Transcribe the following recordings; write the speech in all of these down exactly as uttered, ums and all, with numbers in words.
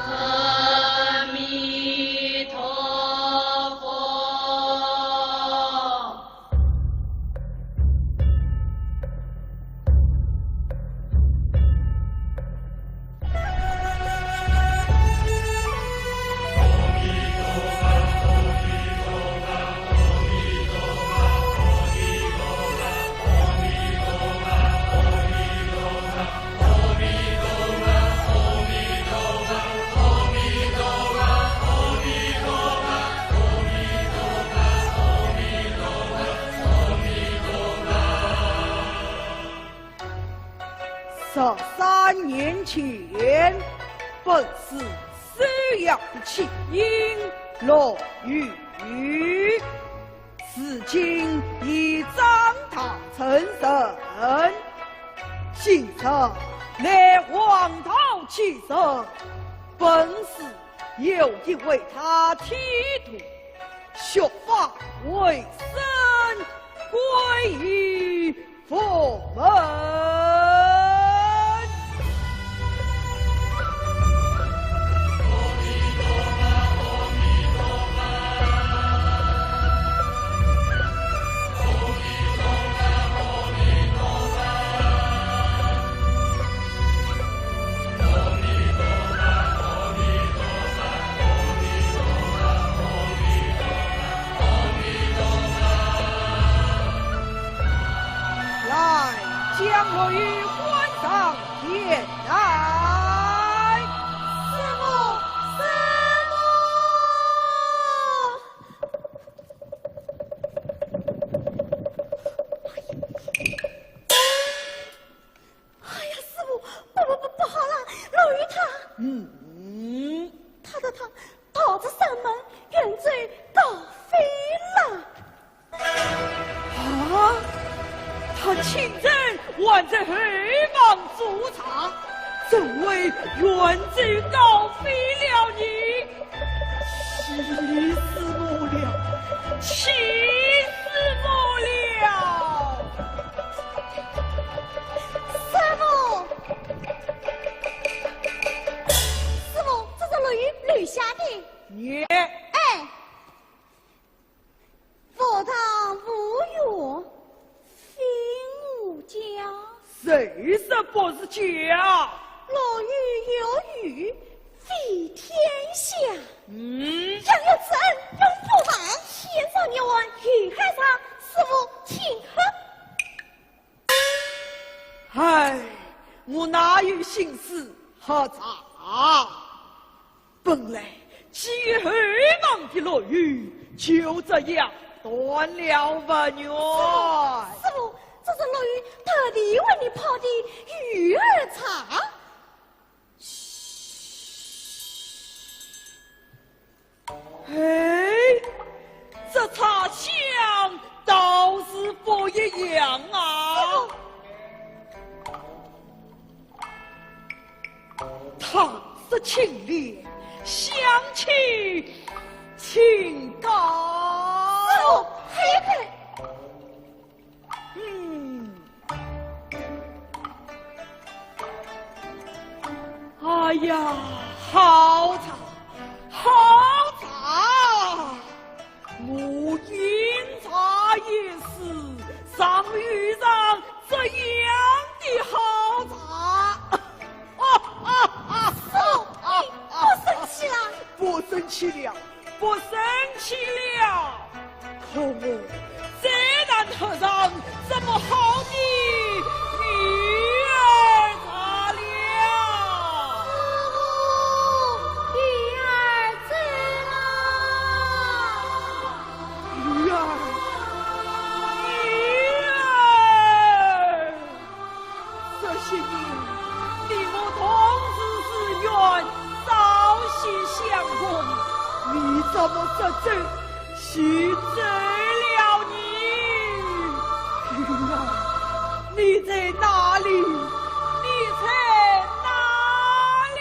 阿弥陀佛。十三年前，本寺首要的弃婴落雨，如今已长大成人，今日来黄道祭神，本寺有意为他剃度，削发为僧，归于佛门。 来，将落雨唤上前来。师父，师父！哎呀，师父，不不不，不好了，落雨他，嗯，他他他，逃出山门，远走高飞了。 啊，他清晨还在后房煮茶，怎会远走高飞了呢？气死我了！气死我了！师父，师父，这是落雨留下的。你，哎。 佛堂无月，非吾家。谁说不是家？落雨有雨，非天下。嗯。养育之恩，永不忘。天上月圆，云海茶，师父请喝。 唉，我哪有心思喝茶？本来寄予后房的落雨就这样断了佛缘。师父，师父，这是落雨特地为你泡的鱼儿茶。 哎，这茶香倒是不一样啊！汤色清冽，香气清高。师父，喝一口。 嗯。哎呀，好茶，好茶！我饮茶也是常遇上这样的好茶。哈哈哈哈！师父，你不生气了？不生气了。 不生气了。可我再难喝上这么好的鱼儿茶了。师父，你那么说走，是走了你。平儿，你在哪里？你在哪里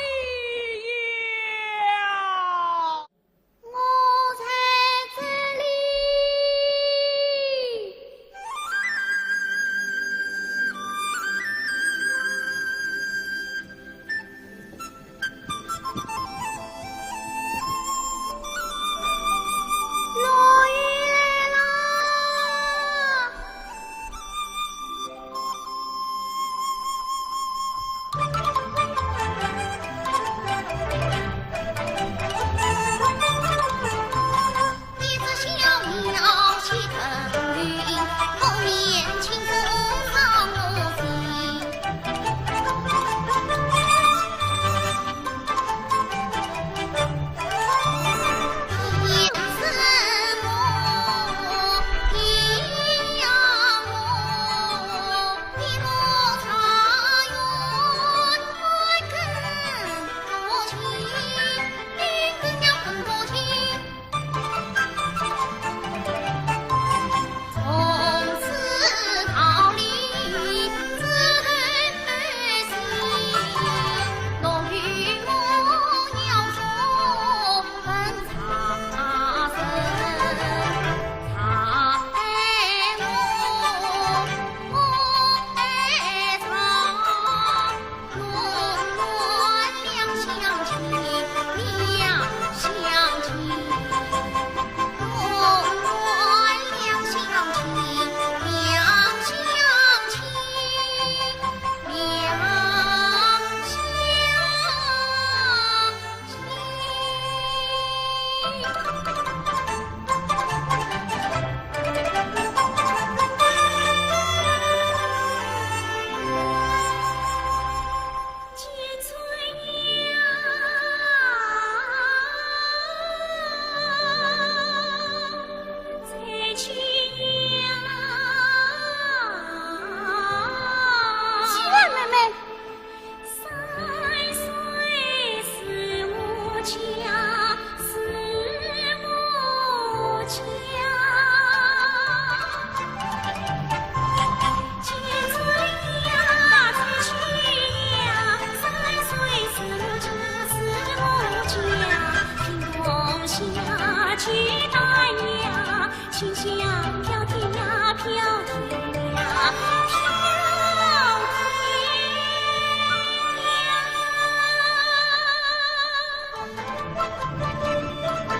呀？我在这里。 落雨来了。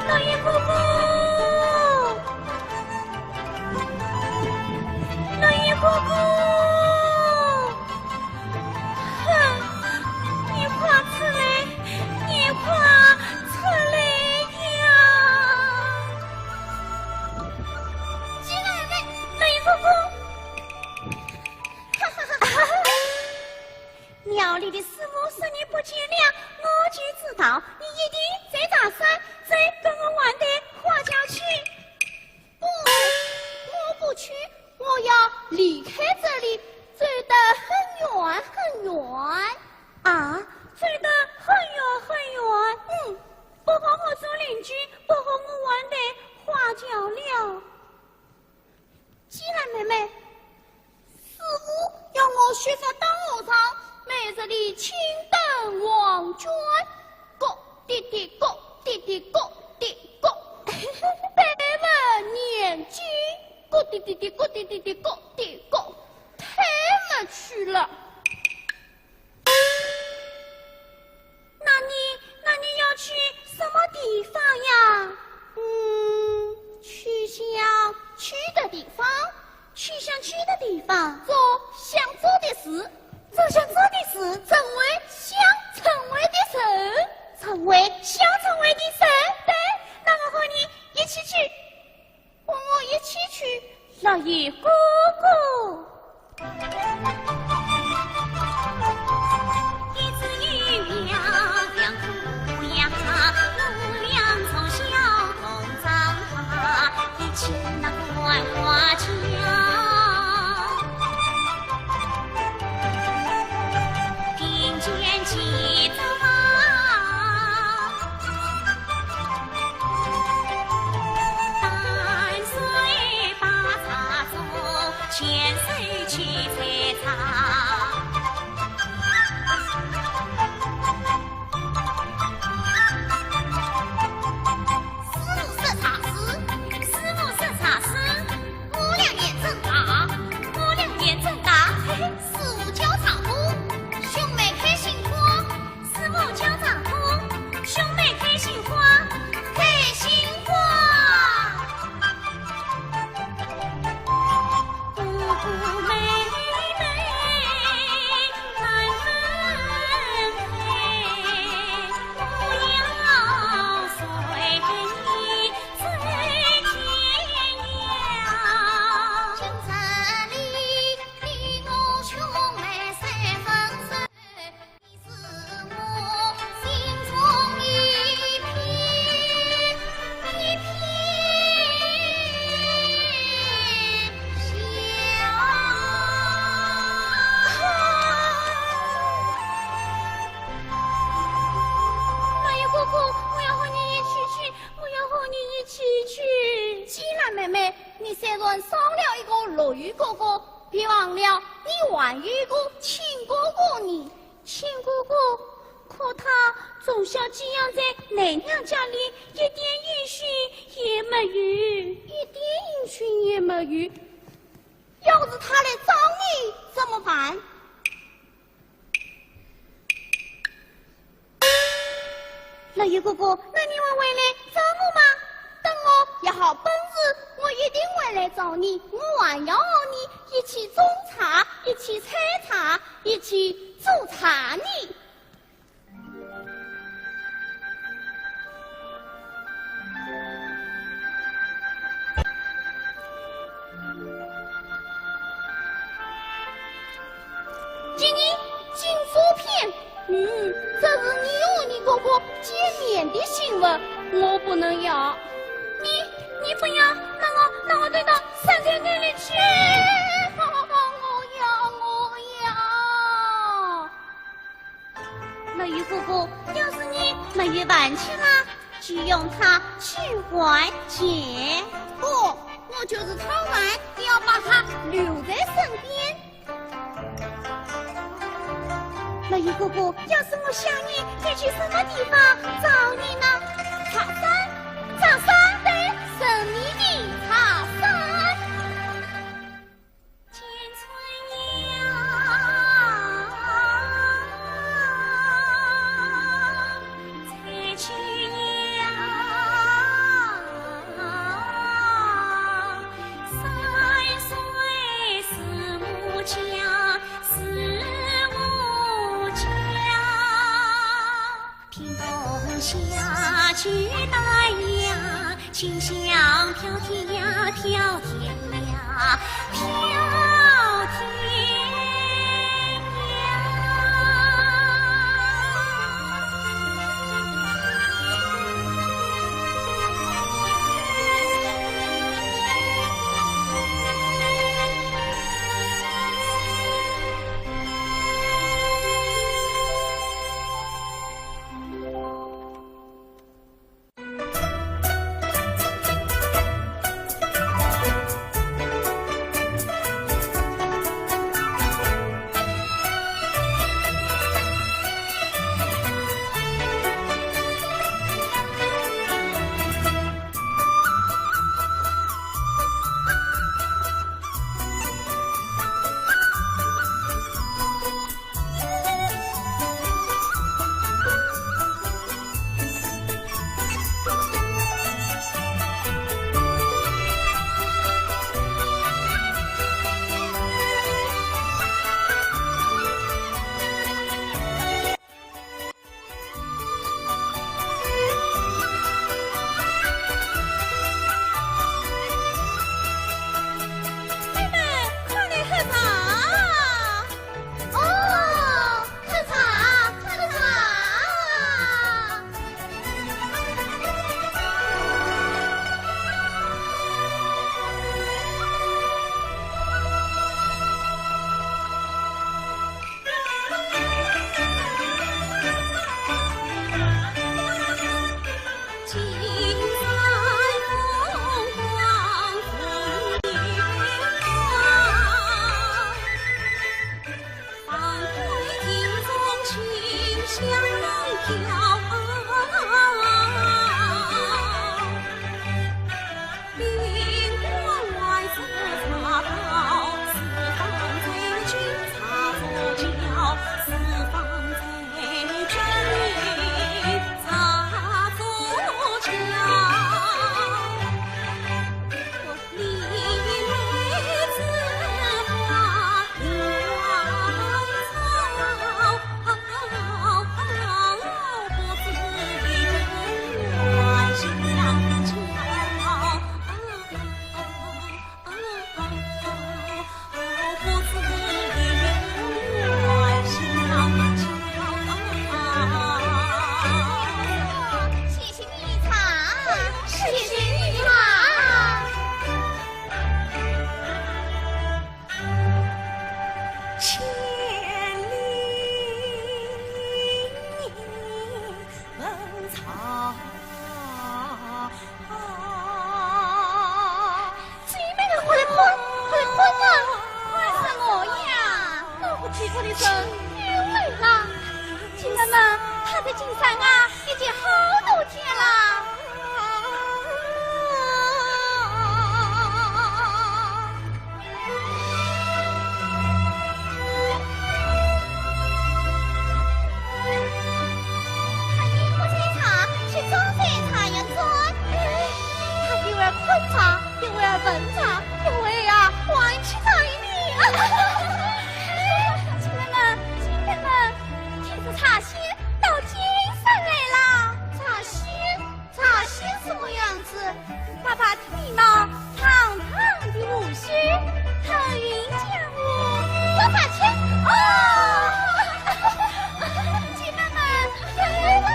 老爷公公，老爷公公，哼，你快出来，你快出来呀！进来，老爷公公。哈哈哈哈哈！ 庙里的师傅说你不见了，我就知道你一定在茶山，走，跟我玩对花轿去。不，我不去，我要离开这里，走得很远很远。啊，走得很远很远？嗯。不和我做邻居，不和我玩对花轿了。 既然妹妹，师傅要我学佛当和尚，每日里青灯黄卷，咯滴滴咯滴滴咯滴咯，背文念经，咯滴滴滴咯滴滴滴咯滴咯，忒没趣了。 那你，那你要去什么地方呀？嗯，去想去的地方。去想去的地方？做想做的事。做想做的事。成为想成为的人。成为想成为的人。对，那我和你一起去。 和我一起去。老爷公公。哥哥，别忘了，你还有一个亲哥哥呢。亲哥哥？可他从小寄养在奶娘家里，一点音讯也没有。一点音讯也没有？要是他来找你怎么办？ 老爷哥哥，那你会回来找我吗？等我有好本事，我一定会来找你。我还要和你一起种茶，一起采茶，一起做茶呢。 今日金锁片，嗯，这是你和你哥哥见面的信物，我不能要。你，你不要，那我，那我带到三太太那里去。我要，我要。 老爷哥哥，要是你没有办法了，就用它去还钱。不，我就是讨饭，也要把它留在身边。老爷哥哥，要是我想你，该去什么地方找你呢？茶山，茶山，对，神秘的茶山。 妹妹，快来喝茶。哦，喝茶，喝茶。什么样子？爸爸剃毛，长长的胡须，头云江湖，多少钱？哦，姐妹们，来了。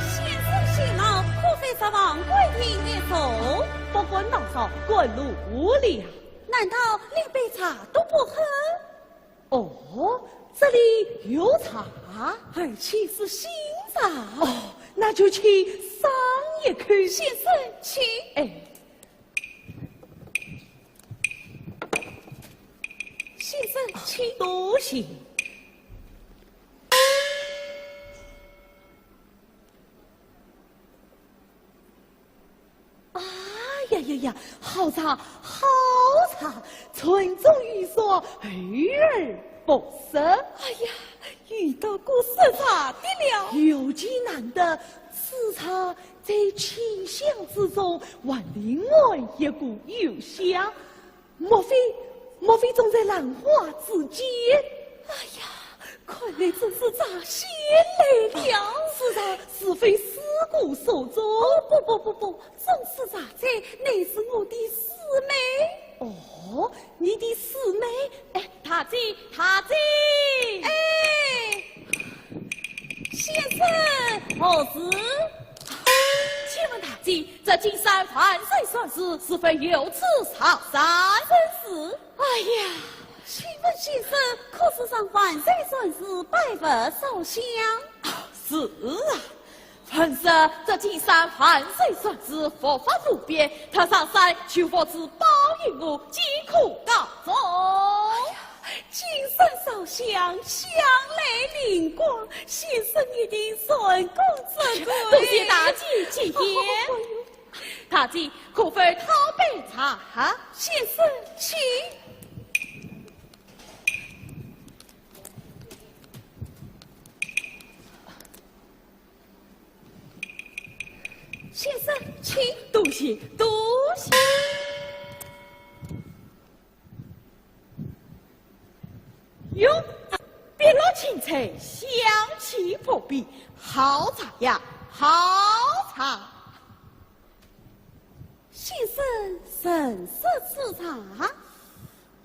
先生辛劳，可否入房贵厅一坐？不敢打扰，赶路无礼啊。难道连杯茶都不喝？哦，这里有茶？而且是新茶。哦，那就请上一口。先生，请。哎。先生，请。多谢。 啊呀呀呀，好茶，好茶，春种雨雪，over不失。哎呀，遇到个识茶的了。尤其难得，此茶在清香之中，还另外一股幽香。 莫非，莫非种在兰花之间？哎呀，看来真是茶仙来了。此茶是否师姑所种？哦，不不不不，种此茶者乃是我的师妹。哦，你的师妹？哎，大姐，大姐。哎，先生。何事？请问大姐， 这金山万岁算式是否有此茶山？正是。哎呀，请问先生，可是上万岁算式拜佛烧香？啊，是啊，凡是这金山万岁算式佛法无边，他上山求佛之保佑我，皆可告终。哎呀， 金山烧香，香来灵光，先生一定成功折桂。多谢大姐吉言。哎呦，大姐，可否讨杯茶？先生，请。先生，请。多谢，多谢。 哟，碧绿青翠，香气扑鼻，好茶呀，好茶。先生认识此茶？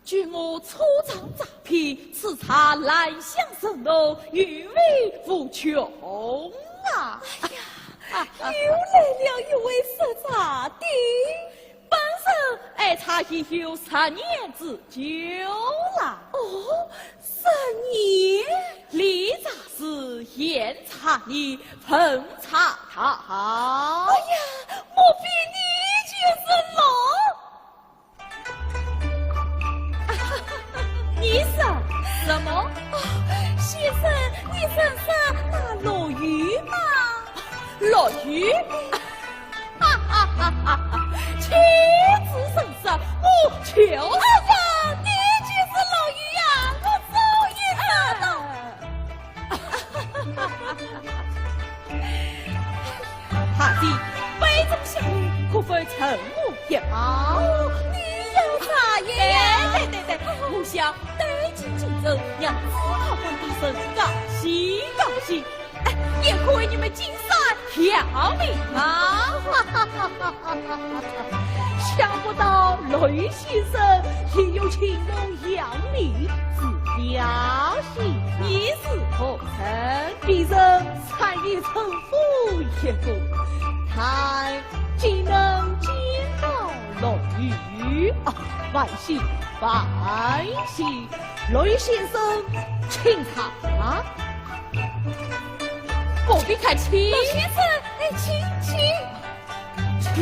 据我初尝茶篇，此茶兰香甚浓，余味无穷啊。哎呀，又来了一位识茶的。 本人爱茶已有十年之久了。哦，十年？立茶时，闲茶已，奉茶道。哎呀，莫非你就是龙？你说什么？啊，先生，你认识那陆羽吗？ 陆羽？哈哈哈哈哈！岂止就是呀，你就是陆羽呀，我终于找到。孩子，杯中香露，可否赠我一泡？你要茶叶呀？对对对对，我想带进京城，让紫薇官大人高兴高兴。 哎，也可为你们金山扬名啊！想不到陆羽先生也有青龙扬名之标兴。你是何人？卑人单于陈府一个，但怎能见到陆羽？啊，万幸，万幸，陆羽先生，请坐。 不必客气。陆先生，哎，请，请。请。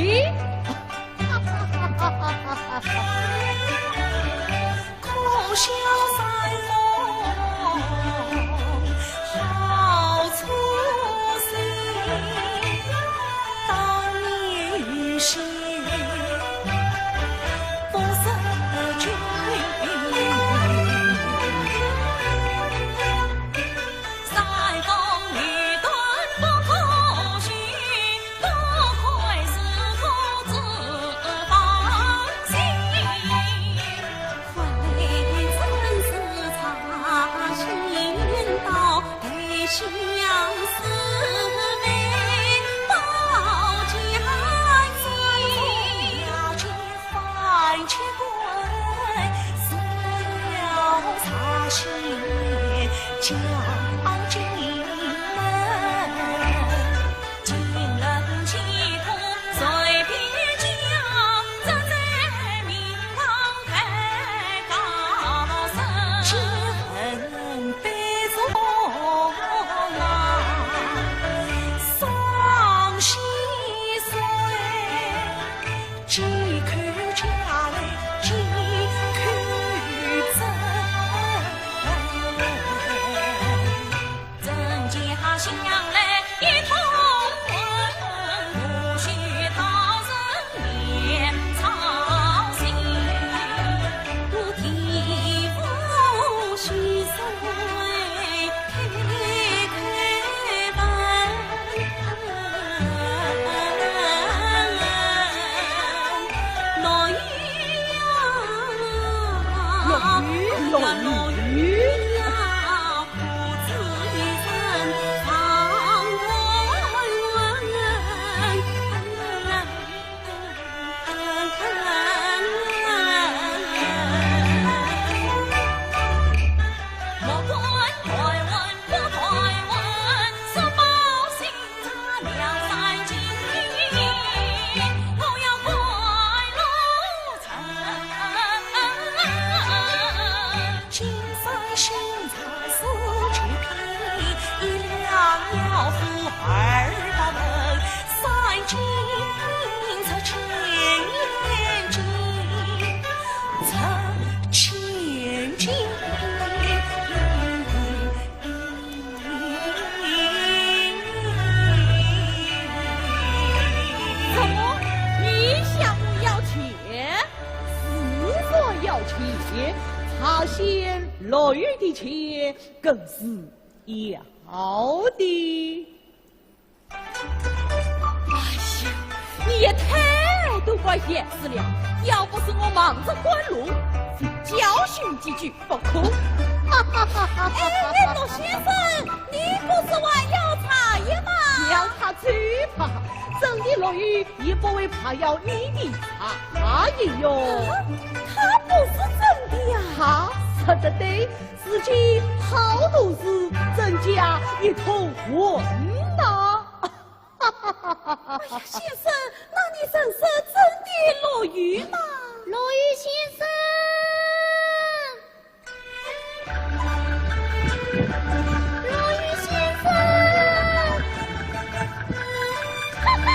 怎么，你向我要钱？是说要钱，茶仙陆羽的钱更是要的。 哎呀，你也太多管闲事了！要不是我忙着赶路，非教训几句不可。哎，哎，陆先生，你不是还要茶叶吗？让他走吧，真的陆羽也不会怕要你的茶叶哟。啊，他不是真的呀。他说得对， 如今好多事真假一通混呐。哎呀，先生，那你认识真的陆羽吗？陆羽先生，陆羽先生，哈哈，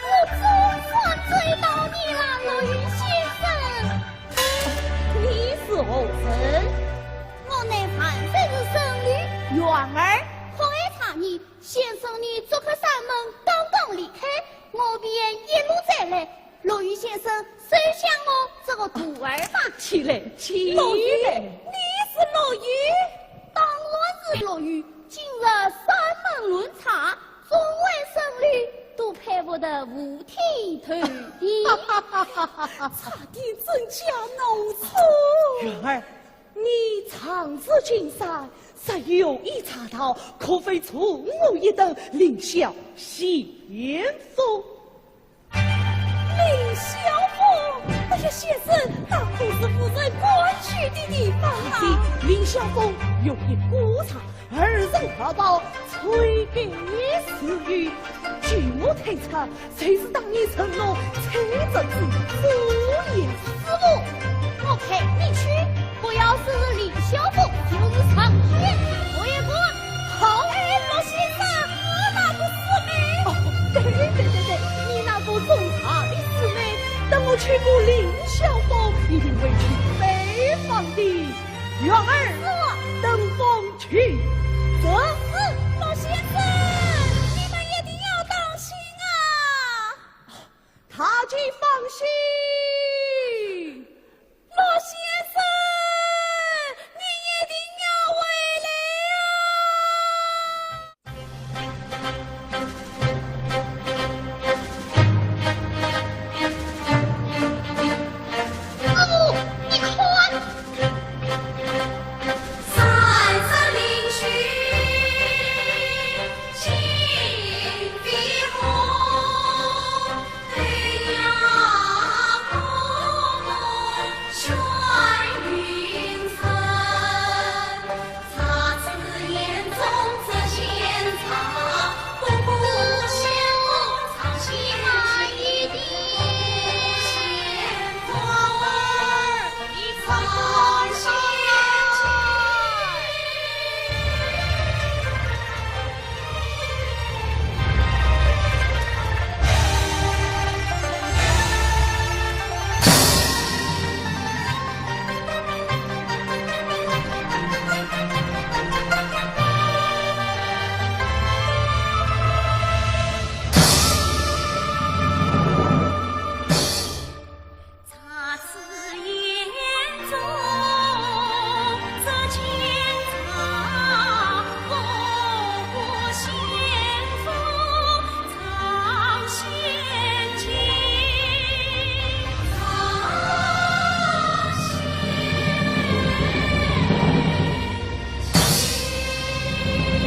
我总算追到你了，陆羽先生。 你是何人？我乃万岁之孙女。元儿。可爱茶叶，先生你做客山门，刚刚离开，我便一路追来。陆羽先生，收下我这个徒儿吧。起来，起来。陆羽，你是陆羽？当然是陆羽，今日山门论茶，众位神女都派不得五体投地。茶店真假弄错。元儿，你常住金山，若有一茶道，可否助我一斗，领笑先锋？ 领笑风，哎呀，先生，那可是夫人官居的地方啊。领笑风用一锅茶，二人合抱，吹别时语。据我推测，就是当年承诺采萍之左右。师傅，我陪你去。 不要是领笑风，就是上天我也管。好。哎，陆先生，我那个师妹。哦，对对对对，你那个种茶的师妹，等我去过领笑风，一定会去拜访的。元儿，是。等风去。是。是，陆先生，你们一定要当心啊。 他就放心。陆先生，你一定要回来啊！师傅，你看。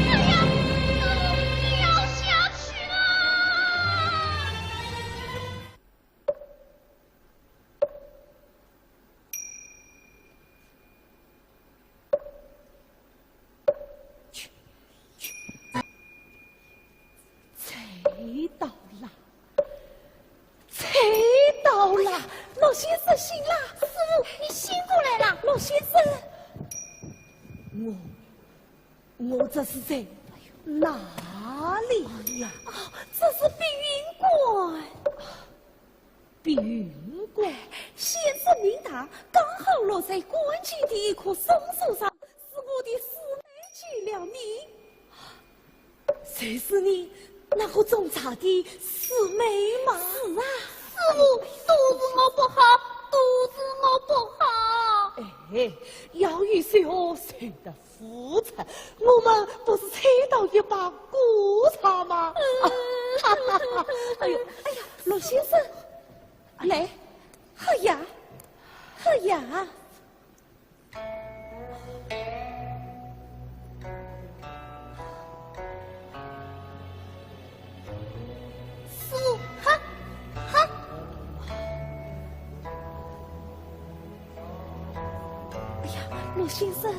哎呀，你要下去了。 猜到啦，猜到啦，陆先生醒啦！师傅，你醒过来啦！陆先生，我，我这是在哪里呀？哦，这是碧云观。 碧云观。先生命大，刚好落在观前的一棵松树上，是我的师妹救了命。就是你那个种茶的师妹吗？是啊。师傅，都是我不好，都是我不好。哎，要有谁哦，谁的 不错，我们不是采到一把果茶吗？哎呦，哎呀，陆先生，来，喝呀，喝呀。 师傅，哈，哈。哎呀，陆先生。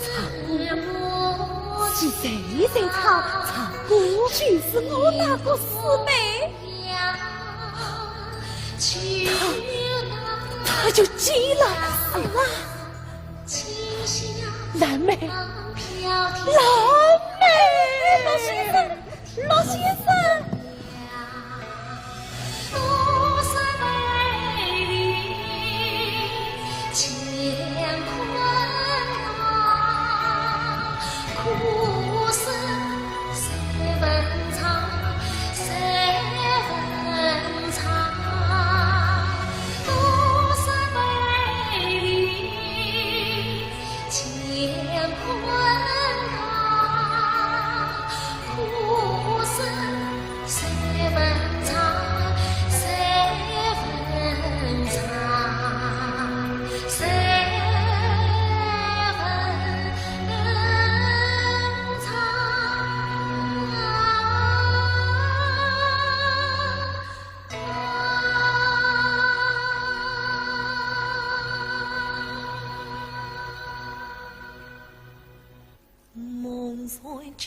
唱歌是谁在唱？唱歌就是我那个师妹。她，她就急了。啊，蓝妹，蓝妹。陆先生，陆先生。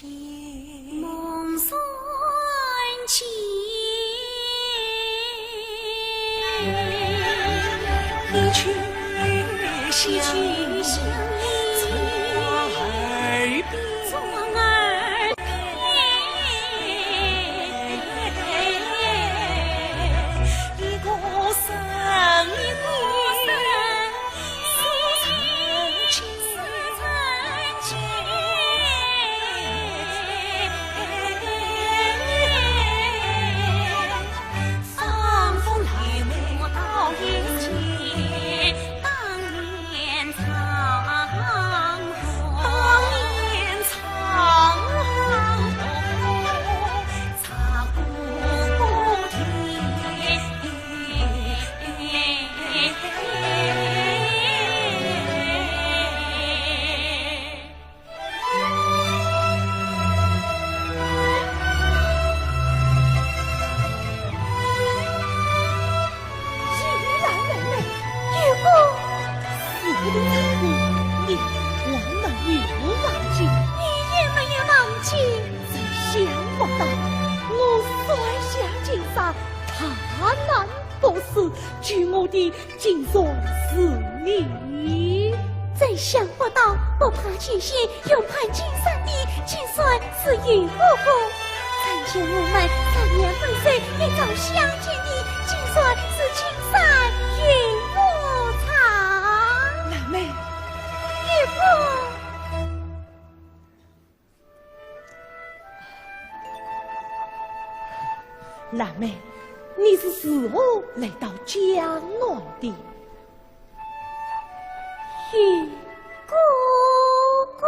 依兰妹妹，月光。是我的错误，你还能与我忘记？你也没有忘记。真想不到，我摔下金山，踏难不死，救我的 竟然是你。真想不到，不怕险险，勇攀金山的，竟然是月和风。曾经我们三年分手，一朝相见的，竟然是青山月和长。兰妹。月和。 兰妹，你是如何来到江南的？月哥哥。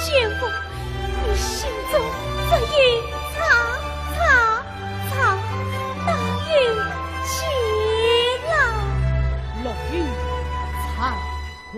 奸夫，你心中只有曹，曹，曹，哪有其他？落英惭愧。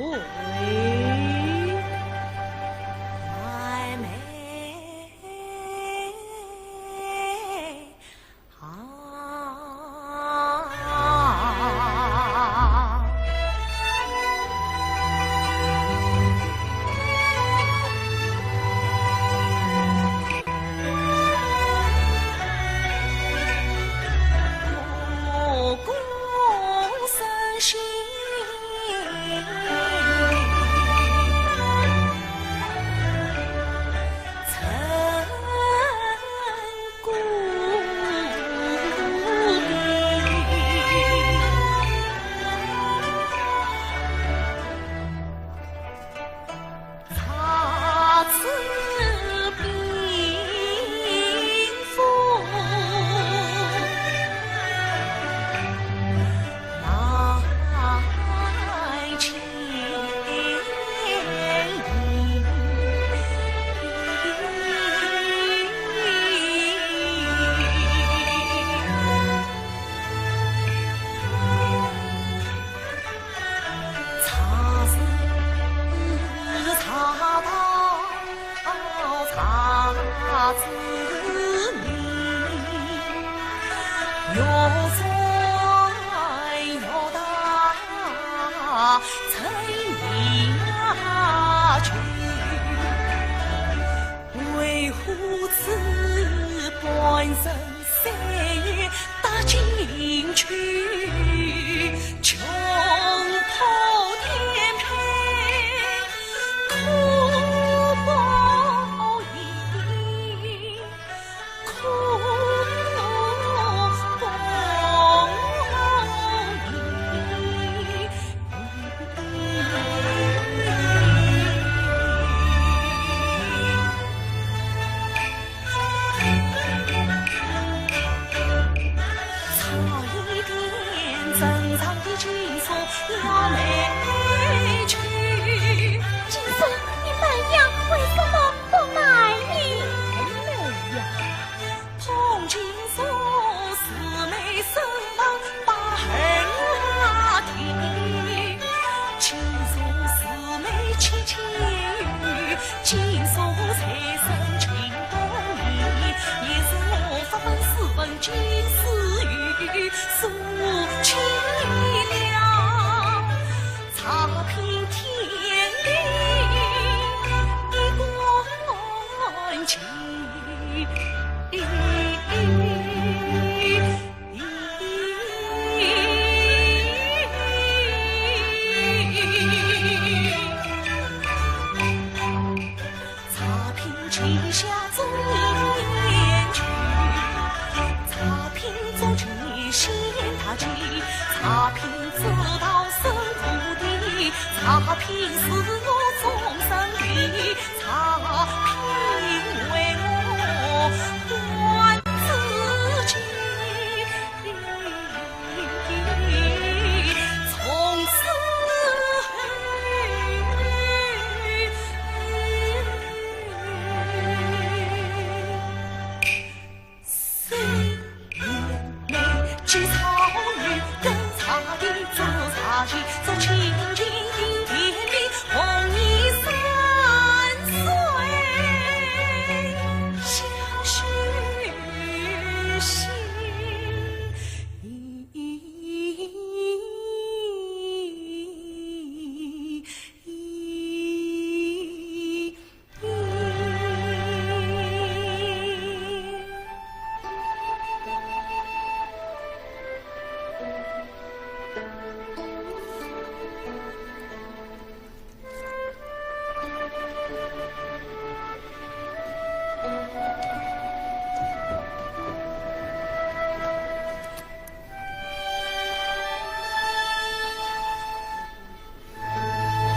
金锁，你慢呀，为什么不卖呢？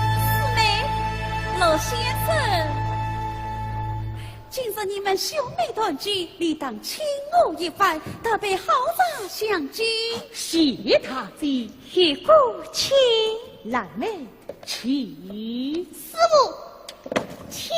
四妹，罗先生，今日你们兄妹团聚，理当请我一番，特备好茶相敬。谢大姐。谢姑请。兰妹，请。师父，请。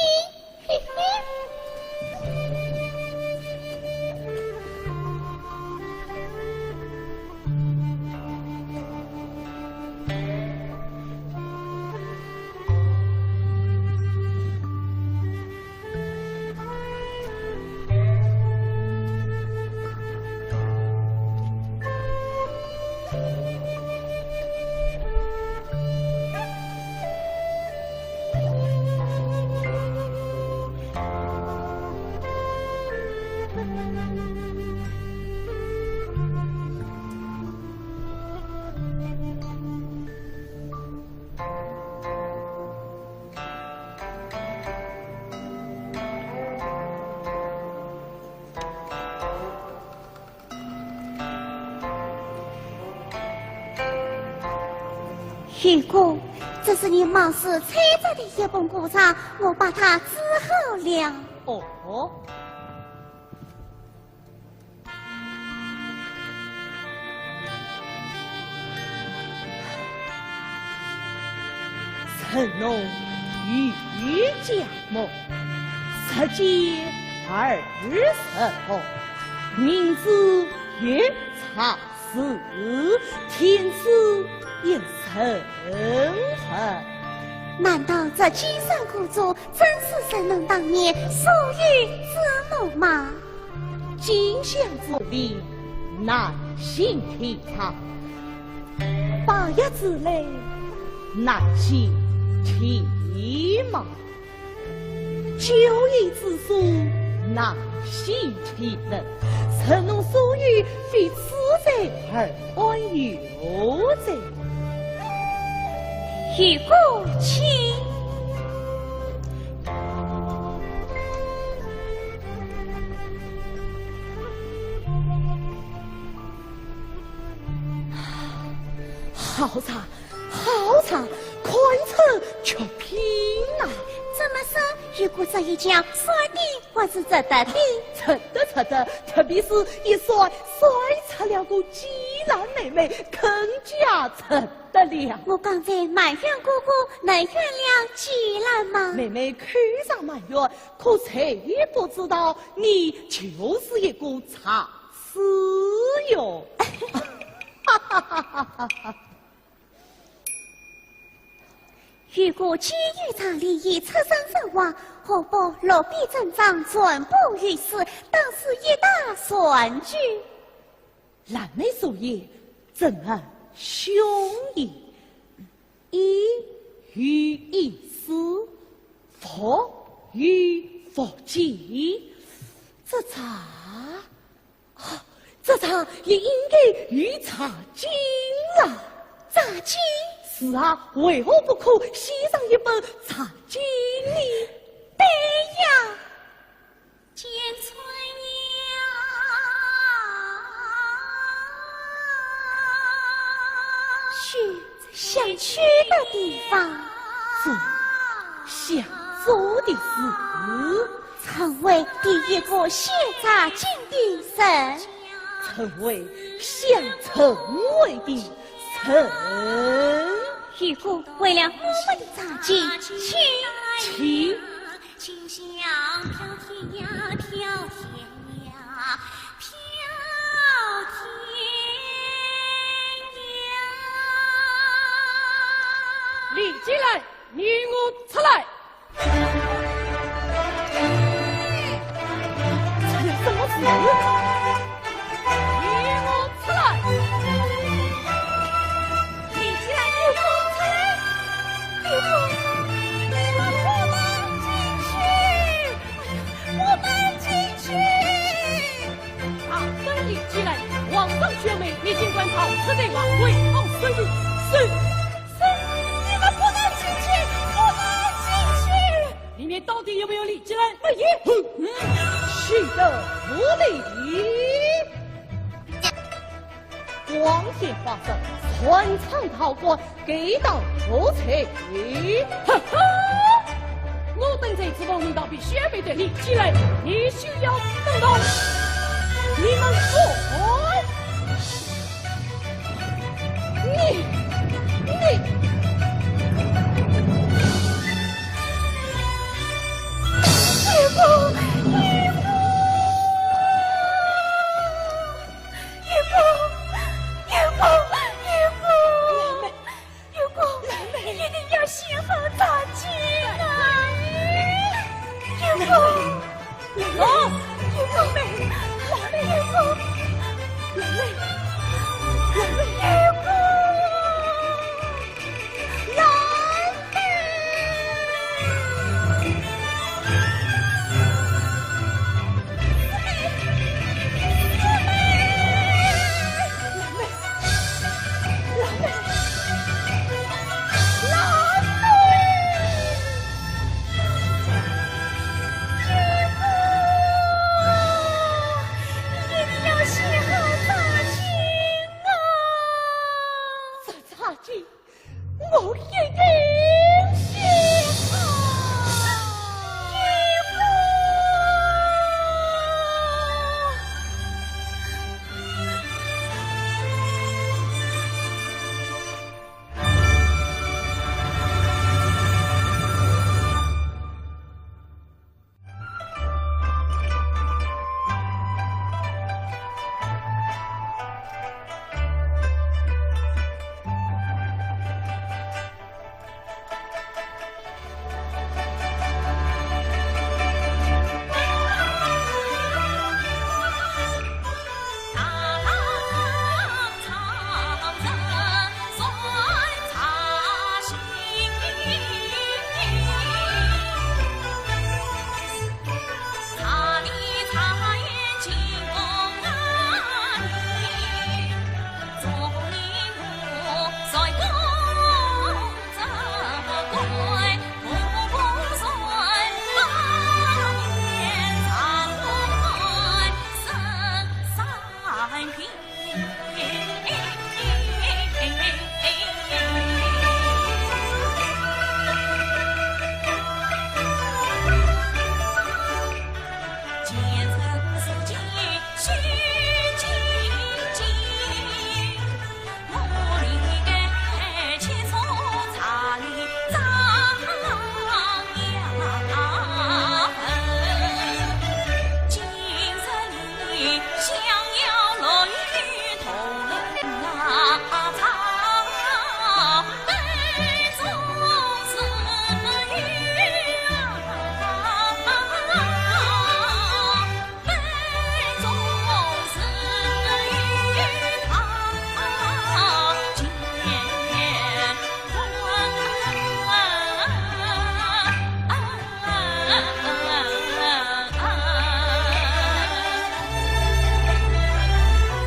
玉姑，这是你冒失采摘的一盆果茶，我把它治好了。哦，承蒙玉姑降梦，日间二十个，明珠一茶 是天赐一人份。难道这金山果茶真是承蒙当年所有之梦吗？金香之味，难醒天长；白药之泪，难醒天盲。 酒酣之舒，难醒天能。承蒙所有，非此罪而安有罪。玉姑请。好茶， 好茶，堪称绝品呐！怎么说，玉姑这一跤，摔的还是值得的？值得，值得，特别是一摔，摔出了个霁烂，妹妹更加值得了。我刚才埋怨哥哥，能原谅霁烂吗？妹妹口上埋怨，可谁不知道你就是一个茶痴哟。哈哈哈哈哈哈！ 玉姑既有这礼仪，出身甚望，何不落笔珍章，传播于世，当是一大善举？烂眉所言，怎能凶也？衣有衣师，服有服己，这茶 啊，这茶也应该有茶经了。茶经？是啊，为何不可写上一本茶经呢？对呀，见春呀，去想去的地方。做想做的事。 成为第一个写茶经的人。成为想成为的人。玉姑，为了我们的茶经，请。请。李霁来，你与我出来。 出了什么事？你与我出来！李霁来，你与我出来！玉姑，我不能进去！哎呀，不能进去！大胆李霁来，皇上宣威，你竟敢逃出这王位，好生的，生 是，你们不能进去，不能进去！里面到底有没有李霁来？没有。哼，嗯，休得无礼！光天化日，擅闯道观，该当何罪？哈哈！我等这次奉命逃避宣威的李霁来，你休要动刀！你们说！ 你，你，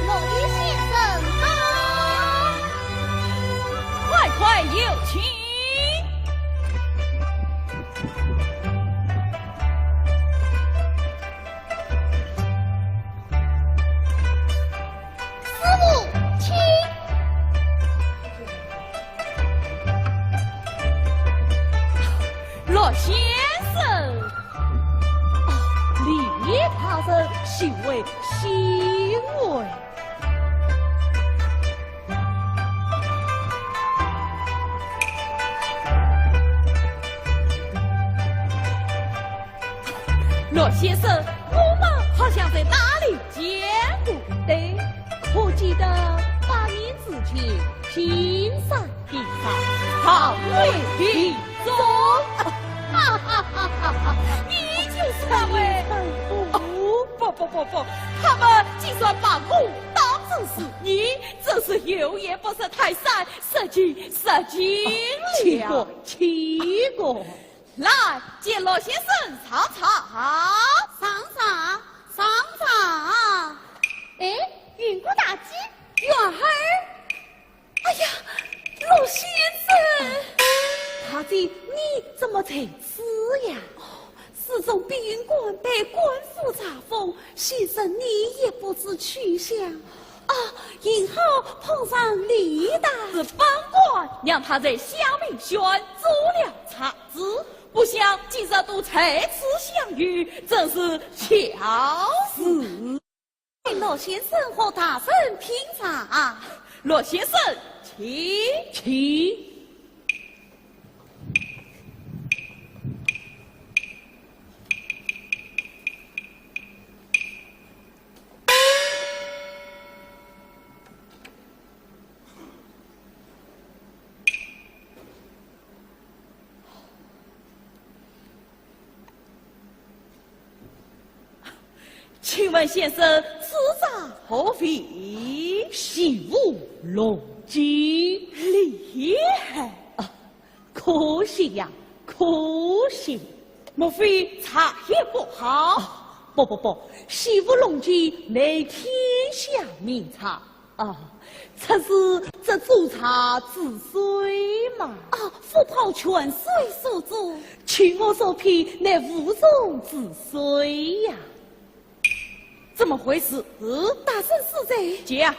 陆羽先生到。快快有请。师父，请。 陆先生。哦，李大人，幸会，幸会。陆先生，我们好像在哪里见过？对，可记得八年之前，金山 地上唐魏帝宗。哈哈哈哈哈！你就是那位？哦，不不不不，他们竟然把我当成是你，真是有眼不识泰山，失敬失敬了。哦，岂不，岂不。来，见陆先生上茶。上茶，上茶。哎，云谷大姐，月儿。 哎呀，陆先生！大姐，你怎么在此呀？哦，寺中碧云观被官府查封，先生你也不知去向。啊，幸好碰上李大人。是本官让他在香茗县做了贼子，不想今日都在此相遇，真是巧事。 请陆先生和大人品茶。陆先生，请。请。 请问先生，此茶何名？西湖龙井。厉害！啊，可惜呀，可惜。莫非茶叶不好？啊，不不不，西湖龙井乃天下名茶。 啊，此事这煮茶之水嘛。啊，浮泡泉水所煮。取我所品，乃无从之水呀。怎么回事？大人恕罪。讲。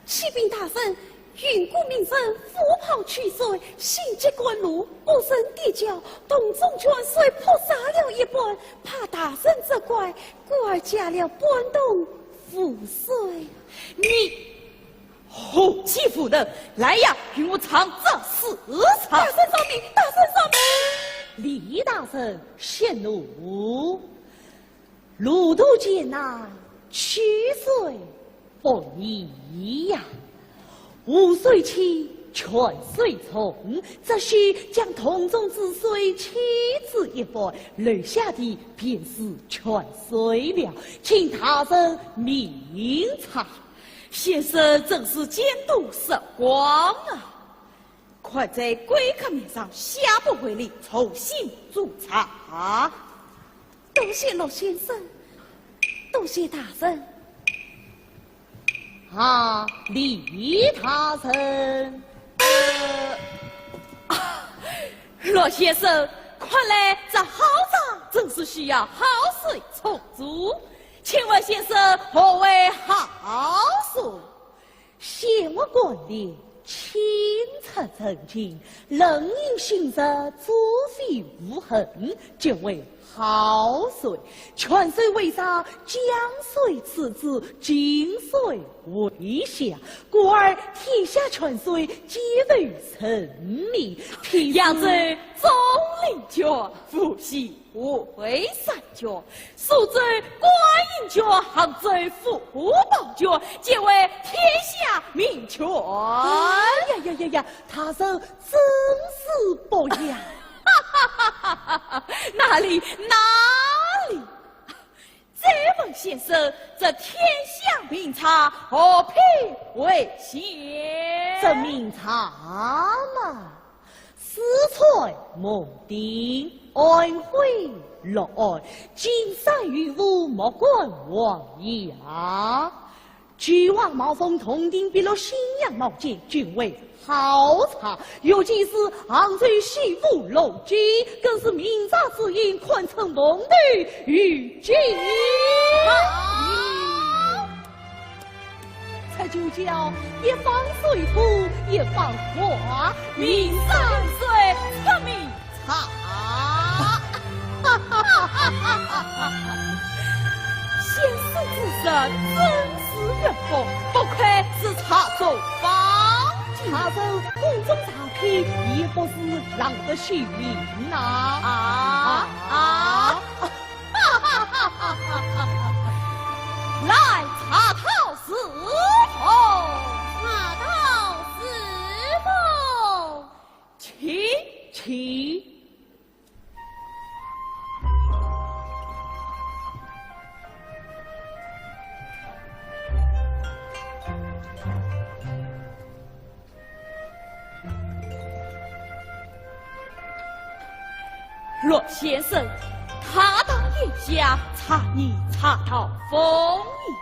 启禀大人，云谷鸣人虎豹去岁，心急赶路，不慎跌跤，洞中泉水泼洒了一半，怕大人责怪，故而加了半桶湖水。你厚积无能，来呀，与我尝这试尝。大人饶命，大人饶命！李大人息怒。 路途艰难，取水不易呀。湖水清，泉水重，只需将桶中之水沏至一半，留下的便是泉水了。请大人明察。先生真是见多识广啊！ 快在贵客面上下笔为例，重新注茶。多谢陆先生，多谢大人。啊，李大人。呃，啊，陆先生，看来这好茶正是需要好水冲煮，请问先生何为好水？ 仙乐观点，清澈澄净，冷饮心热，滋味无痕，即为好水。泉水为上，江水次之，井水为下，故而天下泉水皆为人民。譬如扬州钟灵泉，无锡 惠山泉，苏州观音泉，杭州福宝泉，皆为天下名泉。哎呀呀呀呀，大人真是博雅！哪里哪里！再问先生，这天下名茶何品为先？这名茶嘛， 四川蒙顶，安徽六安，金山玉湖，莫干黄崖。九王毛峰，洞庭碧绿，荇阳毛尖，均为好茶。尤其是杭州西湖龙井，更是名茶之乡，堪称凤头玉井。好。 这就叫一方水土一方花，名山水出名茶。先生之舌真是圆博，不愧是茶中方卿。茶人口中茶品，也不是浪得虚名呐。啊啊！ 来，茶讨是否？茶讨是否？请，请。 陆先生，茶当饮下，茶宜茶道风吟。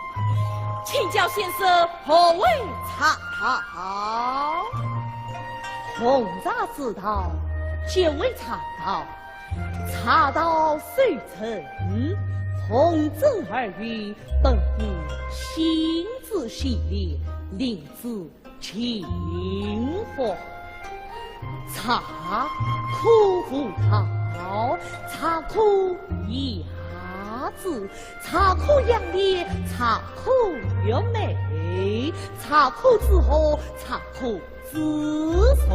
请教先生，何为茶道？红茶之道，即为茶道。茶道虽深，红尘二欲，本乎心之系列，令之 清火。茶可入脑，茶可养志，茶可养脸，茶可悦目，茶可止渴，茶可止醉。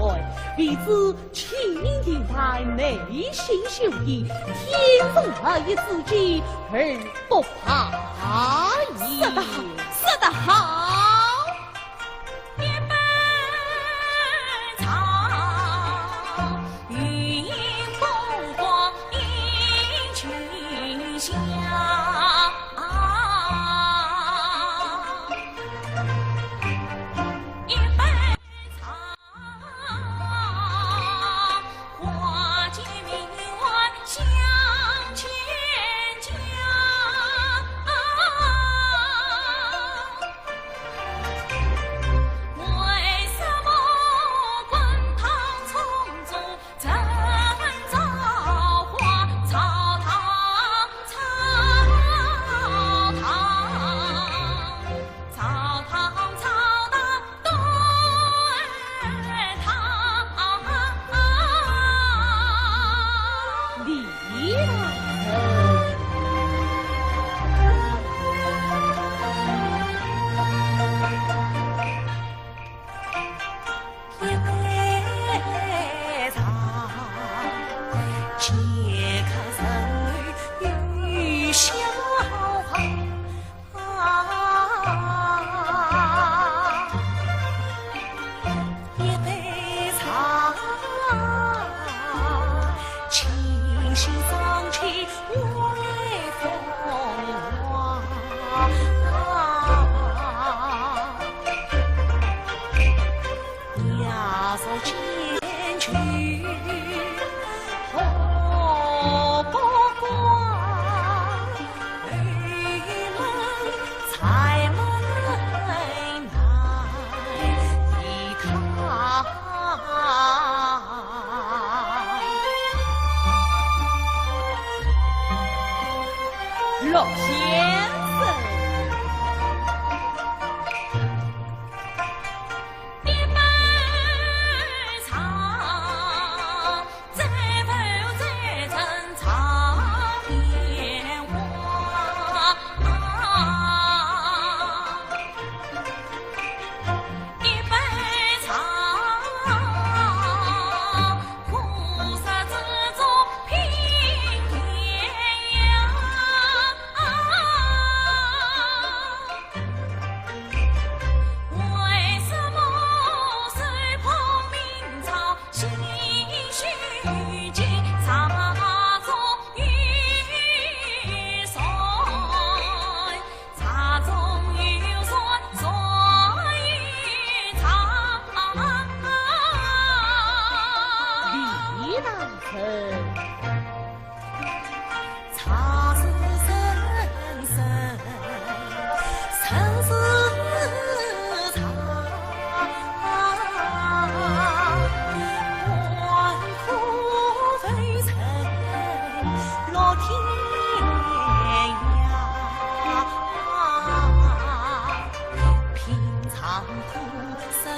为之清明庭台，内心修养，天文二一之间，而不怕也。说得好，说得好。 一杯茶，余音不过饮君香。一杯茶，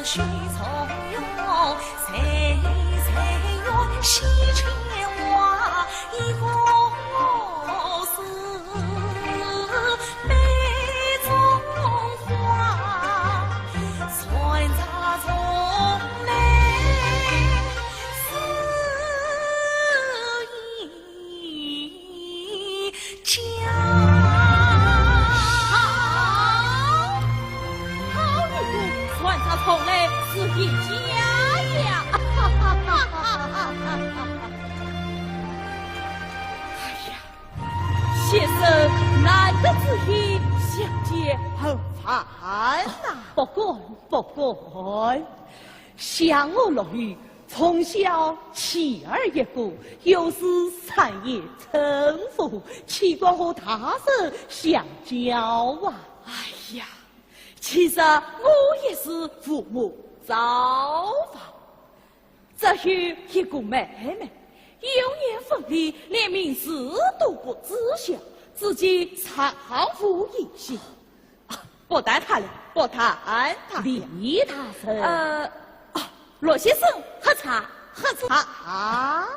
好，好一个穿插重来是一家呀！哎呀，先生难得之喜，相见何妨呐？不敢，不敢。 想我陆羽，从小弃儿一个，幼时谗言称呼，岂敢和他人相交啊？哎呀，其实我也是父母早亡，只有一个妹妹，幼年分离，连名字都不知晓，至今尚无音信。 不谈他了，不谈他了。李大人。呃，啊，陆先生，喝茶，喝茶。啊，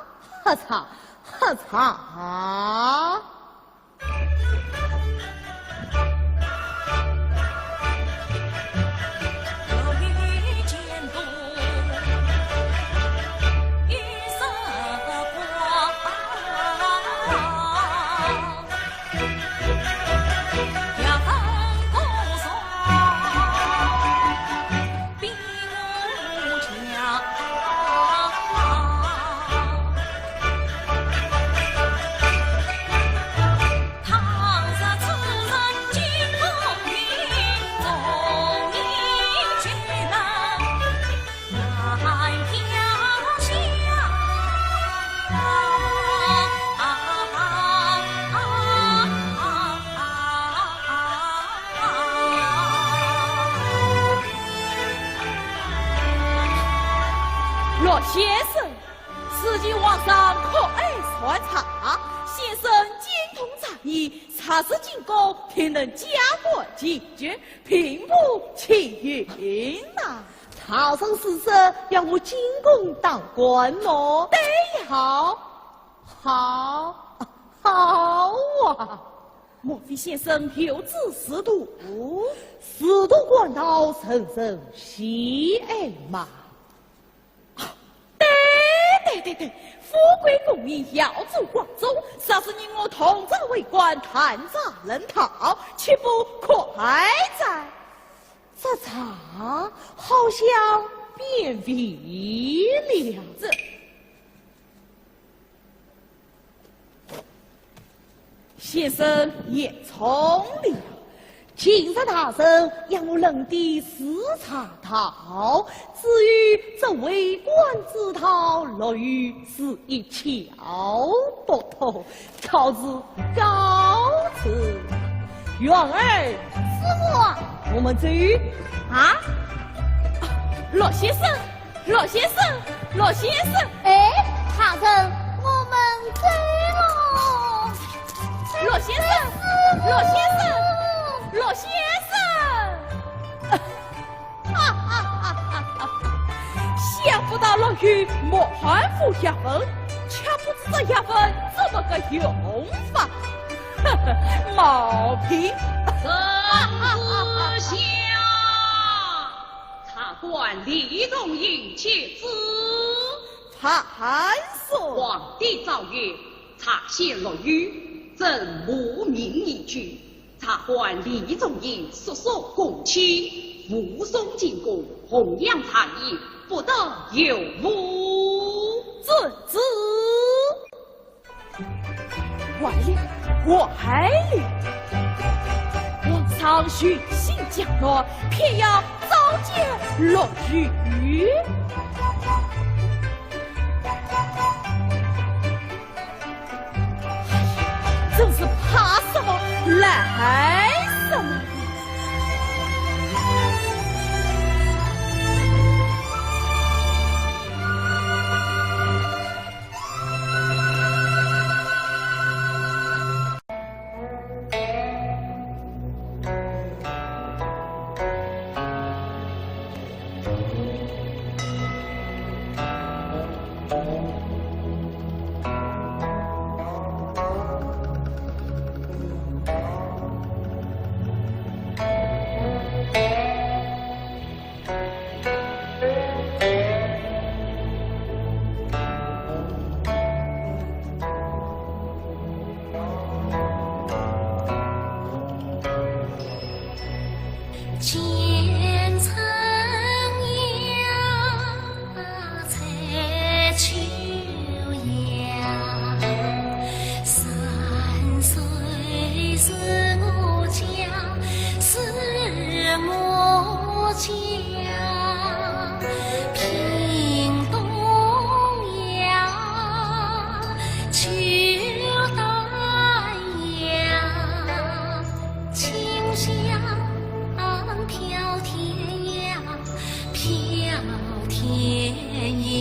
喝茶，喝茶。陆先生，如今皇上酷爱传茶，先生精通茶艺，茶事进贡，定能加官进爵，平步青云呐。 茶圣师说要我进宫当官么？对呀。好，好，好啊！莫非先生有此仕途？仕途官道，人人喜爱嘛。啊，对，对，对，对，富贵功名耀祖光宗，若是你我同朝为官，弹茶论道，岂不快哉？ 这茶好像变味了。这，先生言重了。今日大人要我论的是茶道，至于这为官之道，陆羽是一窍不通。 告辞，告辞。元儿。师父。我们走。啊？啊，陆先生，陆先生，陆先生。哎，大人，我们走喽。陆先生，师父。陆先生，陆先生。 哈哈哈哈哈！想不到陆羽没还府学问，却不知这学问怎么个用法。呵呵，毛病！圣旨下，察官李仲英请旨。 判说。皇帝诏曰：察县陆羽，朕无名而居，察官李仲英，素素公卿，武松进宫，弘扬茶艺，不得有误。遵旨。 快了，快了！皇上巡幸江南，偏要召见陆羽。哎呀，真是怕什么来什么。天涯。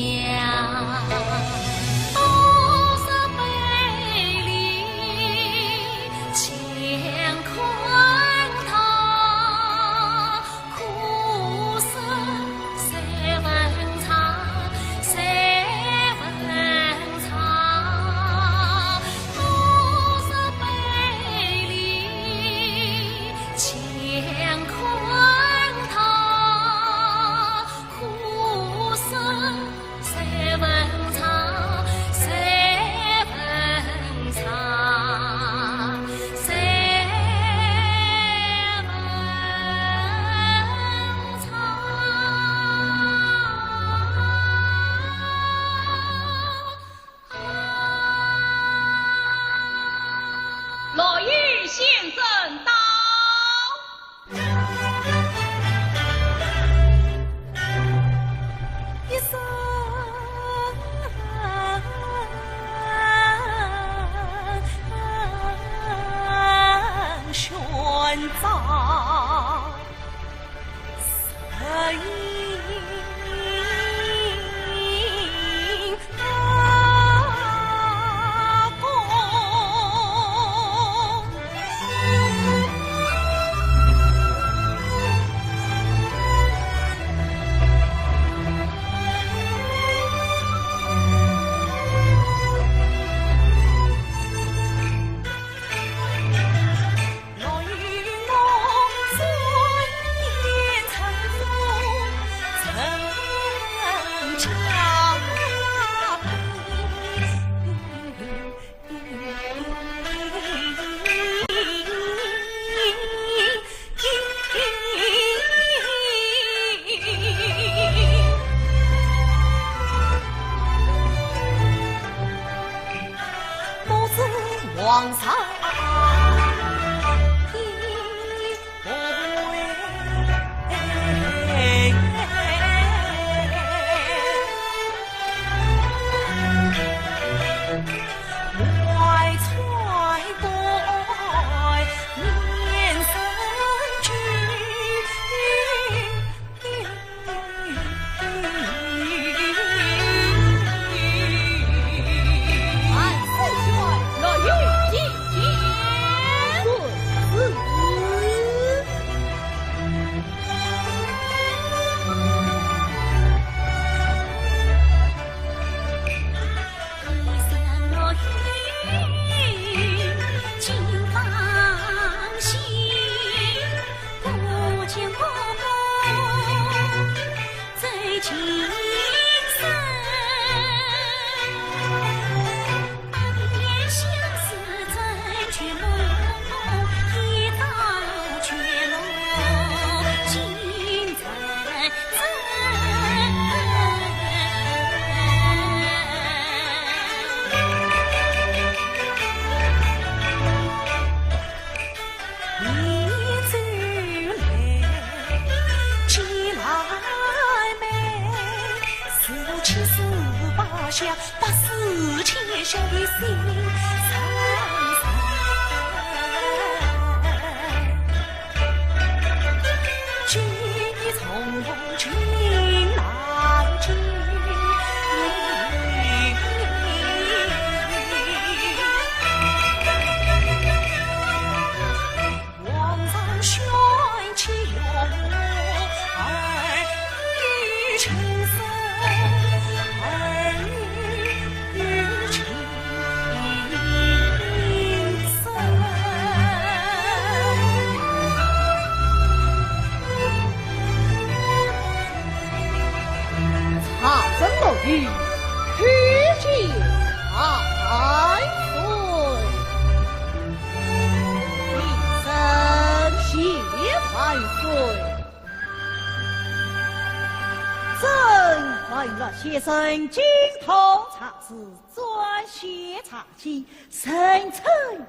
先生精通茶事，专写茶经，人称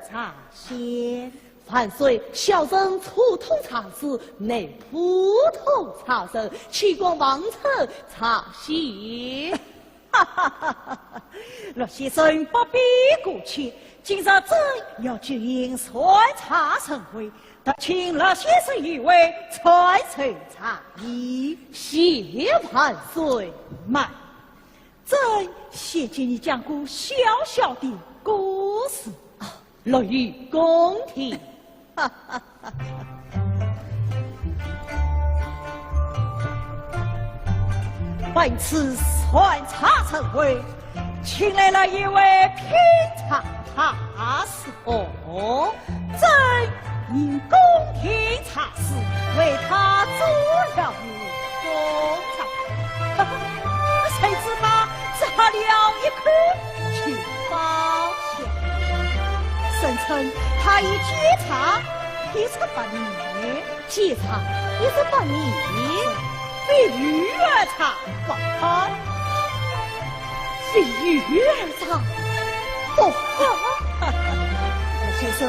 茶仙。万岁，小生初通茶事，乃普通茶人，岂敢妄称茶仙。哈哈哈哈！陆先生不必过谦，今日朕要举行传茶盛会，特请老先生一位传授茶艺。谢万岁。慢，朕先给你讲个小小的故事。啊，乐于恭听。本次传茶盛会，请来了一位品茶大师。 哦，朕因恭听茶诗，为他做了一个茶。谁知他只喝了一口就倒下。人称他一煎茶一十八年。煎茶一十八年？比鱼儿茶薄。 比鱼儿茶薄。老先生，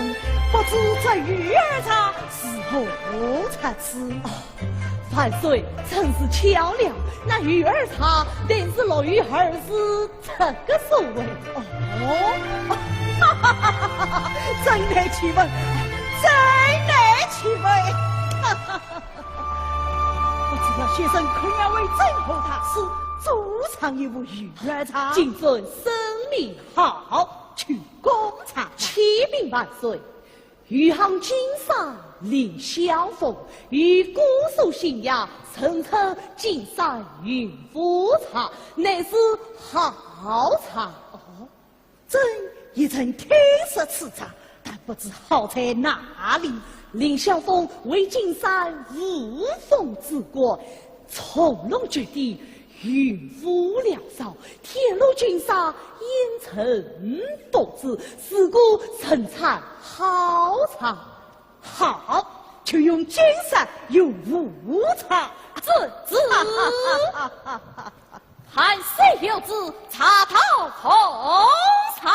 不知这鱼儿茶是何茶吃？哦，万岁，真是巧了，那鱼儿茶定是老于儿是这个所谓。哦，真难去问，真难去问。 不知老先生可愿为朕和大师煮上一壶鱼儿茶？谨遵圣命。好，去供茶。启禀万岁，余杭金山凌霄峰，有古树新芽，人称金山云雾茶，乃是好茶。哦， 朕也曾听说此茶，但不知好在哪里。凌霄峰为金山雾峰之国，重龙绝顶，云雾缭绕，天落金沙，烟尘不止，是个人称好茶。好，就用金山云雾茶。遵旨。 寒舍有旨，茶道奉上。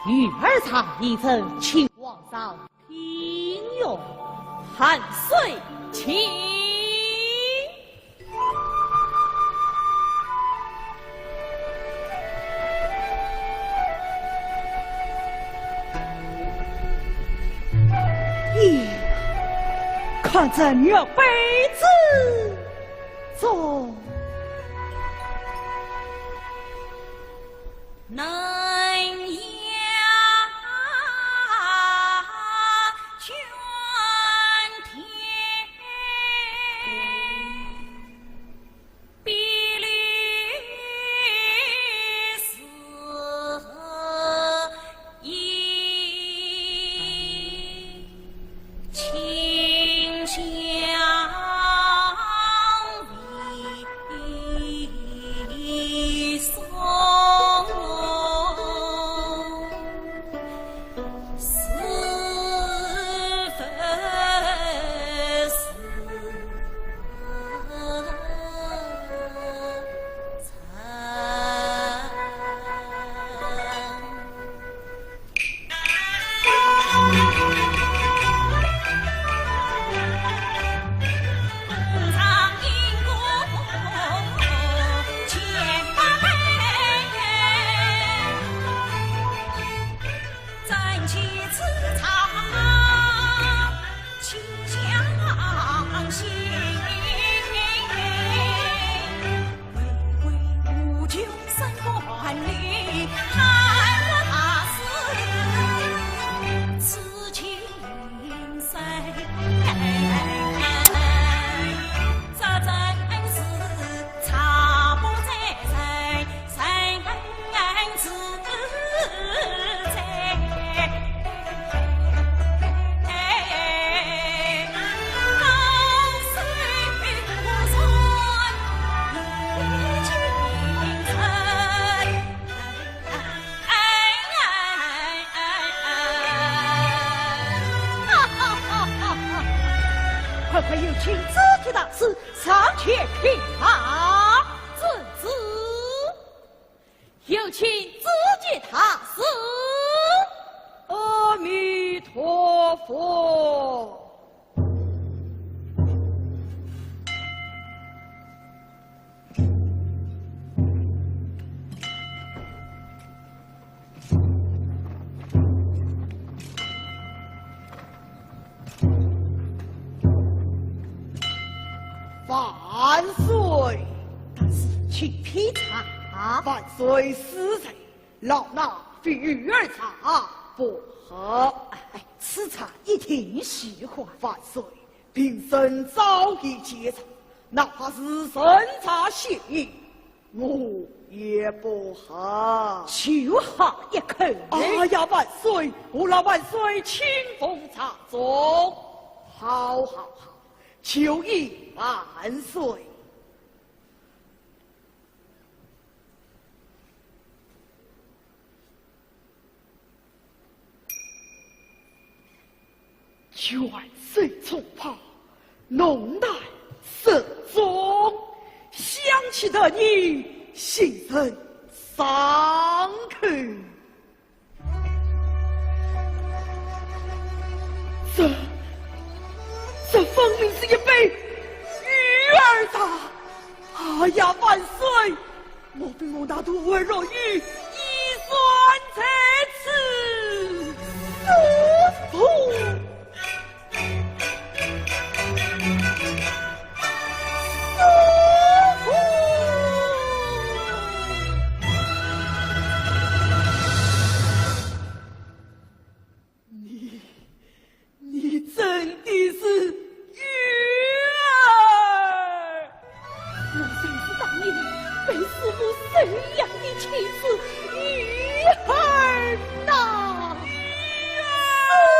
鱼儿茶已成，请皇上 品用。万岁请。咦，看这玉杯之中， 能压卷天，碧绿似银。是上前禀报。遵旨。有请知县大人。阿弥陀佛。 万岁！大人，请品茶。万岁恕罪，老衲非鱼儿茶不喝。哎，此茶一定喜欢。万岁，平生早已戒茶，哪怕是陈茶仙， 我也不喝。就喝一口。哎呀，万岁，我劳万岁亲赴茶中。好，好，好，就依万岁。 泉水冲泡，浓淡适中，香气得人心神爽口。这，这分明是一杯鱼儿茶。 哎呀，万岁！莫非我那徒儿落鱼，已死在此？师父！师父！你， 你真的是鱼儿？我就是当年被师父收养的妻子鱼儿呐。鱼儿！师父！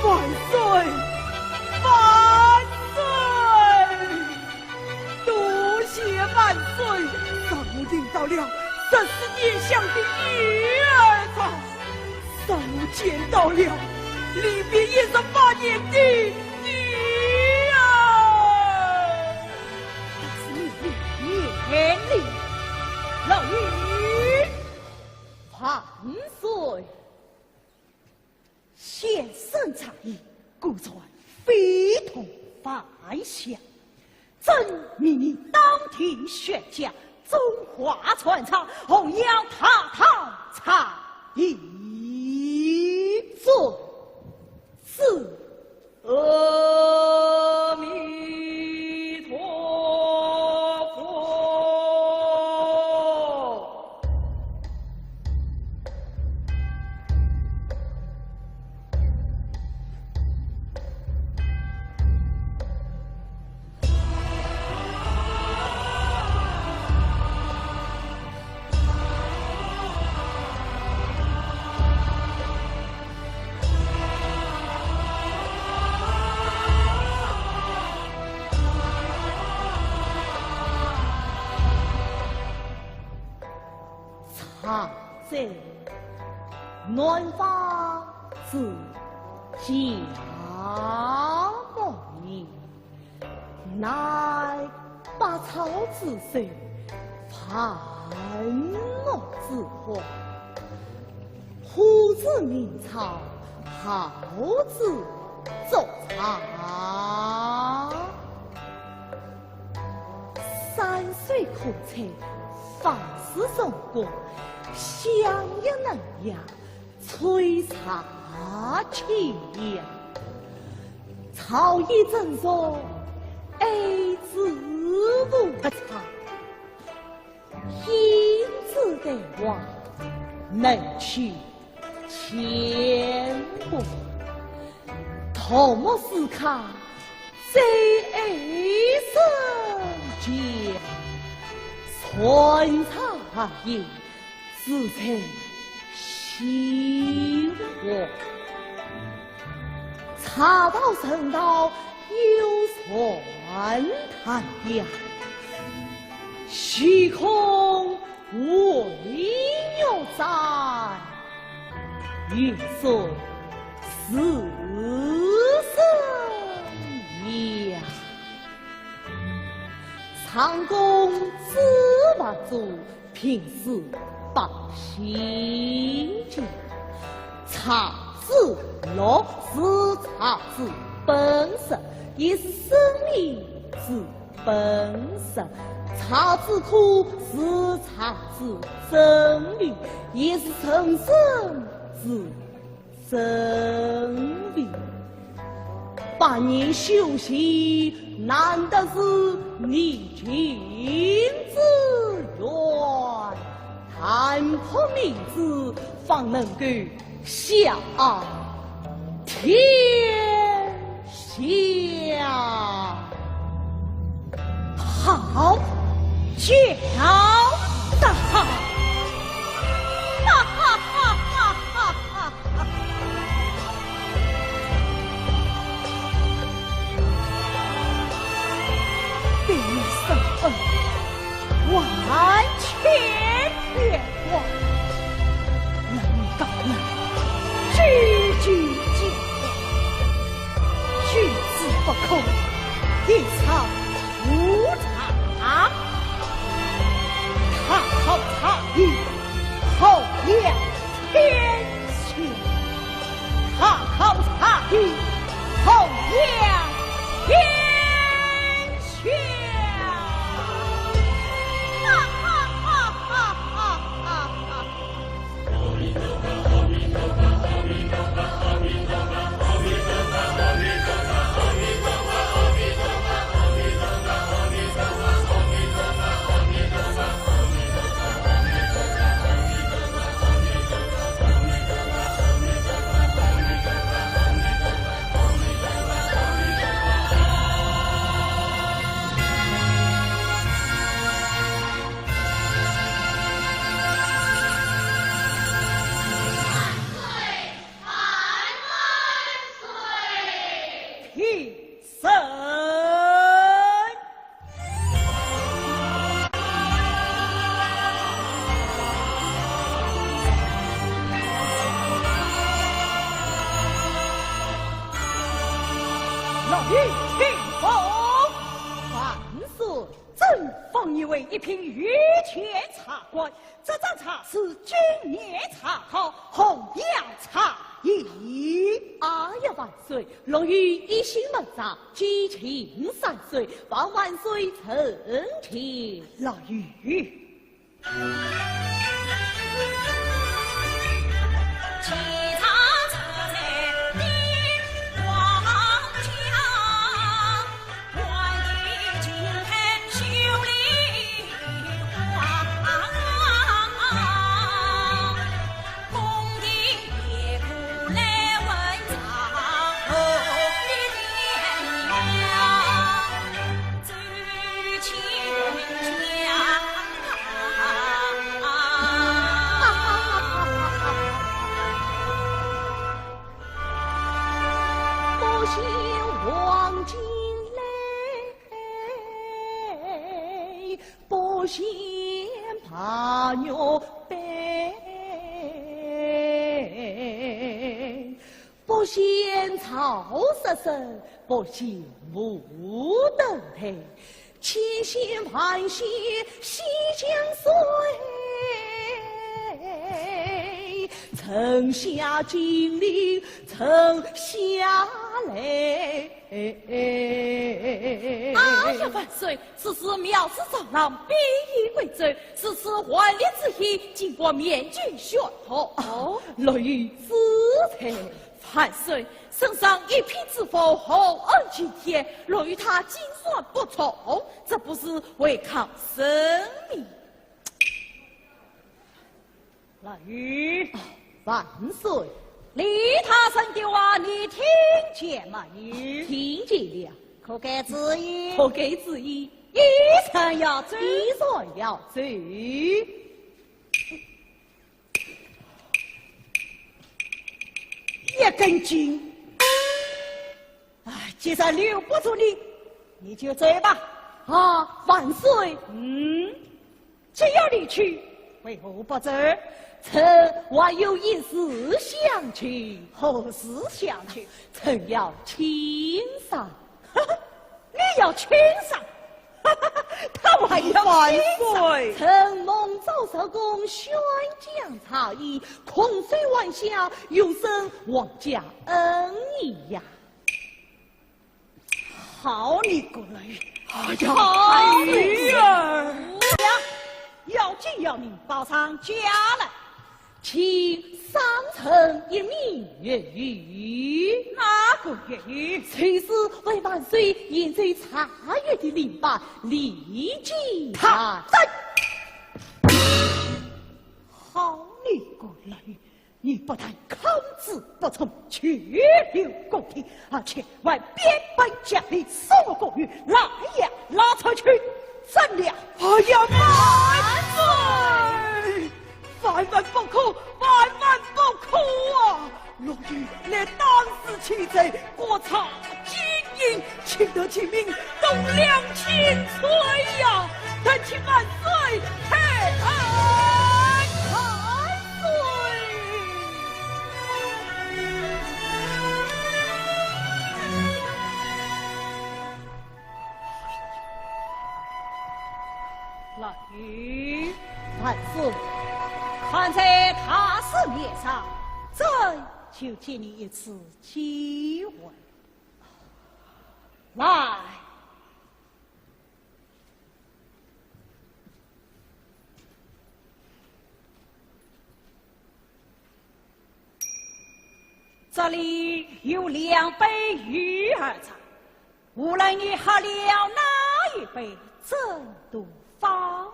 万岁！万岁！ 多谢万岁，让我饮到了十四年香的鱼儿茶，让我见到了离别一十八年的女儿。大人免礼，免礼。老爷。万岁。 先生在意，故传非同凡响。朕命你当庭宣讲，中华传唱，弘扬大唐茶艺。遵旨。阿弥陀佛。 茶者，南方之佳木也。乃百草之首，万木之花，花自鸣草，草自作草。山水可餐，万事成功，香也能养， 翠茶清香，草也成熟，爱之无不采，胭脂桃花，能取千万。桃木似卡，最爱人间，春茶也 自在西湖，茶道人道有传谈呀，虚空唯有在，云水自生呀。 长工知法祖，平时百姓间。茶之乐是茶之本身，也是生命之本身。茶之苦是茶之真理，也是人生之 真理。百年修行，难得是逆境之缘，踏破迷津，方能够晓天下。 好，叫得好！哈哈哈哈哈哈！对你深恩万千遍。 望能够呢，救救救我，去之不可，一草无常。踏好茶叶，弘扬天下，踏好茶叶，弘扬天下。 老爷请坐。万岁。朕封你为一品御前察官，这盏茶是今年茶考，弘扬茶艺。哎呀，万岁，老爷一心问茶， 敬请万岁，望万岁成全。老爷。好色身，不嫌牡丹配。千险万险险相随，沉下金陵沉下泪。哎呀，万岁，此次妙旨招郎，便衣贵胄，是此万里之行，经过面君选候。哦，落于此处。 万岁，圣上一品之福，厚恩齐天，落于他竟然不从，这不是违抗圣命？来。啊，万岁。李大人的话，你听见没有？听见了。可改主意？可改主意？依然要走？依然要走。 一根筋。哎，既然留不住你，你就走吧。啊，万岁。嗯，既要离去，为何不走？臣还有一事相求。何事相求？臣要请上。 你要请上？他还要请上？万岁！臣蒙昭昭公宣讲茶艺，空受晚霞，有损皇家恩义呀。好你个雷！哎呀，好你个雷！哎呀！要紧要紧，报上假来。 请赏臣一面乐语。哪个乐语？就是为万岁演奏茶乐的领班李靖。他在。好你个雷！你不但口齿不充，去留功名，而且还变本加厉，数个月，拉呀拉出去斩了。哎呀，万岁！ 万万不可，万万不可啊！落雨来打水千山，国差金印，请得其民，栋梁千岁呀！但请万岁开恩万岁！ 老爷。万岁。看在大事面上，朕就给你一次机会。来。 这里有两杯鱼儿茶，无论你喝了哪一杯，朕都封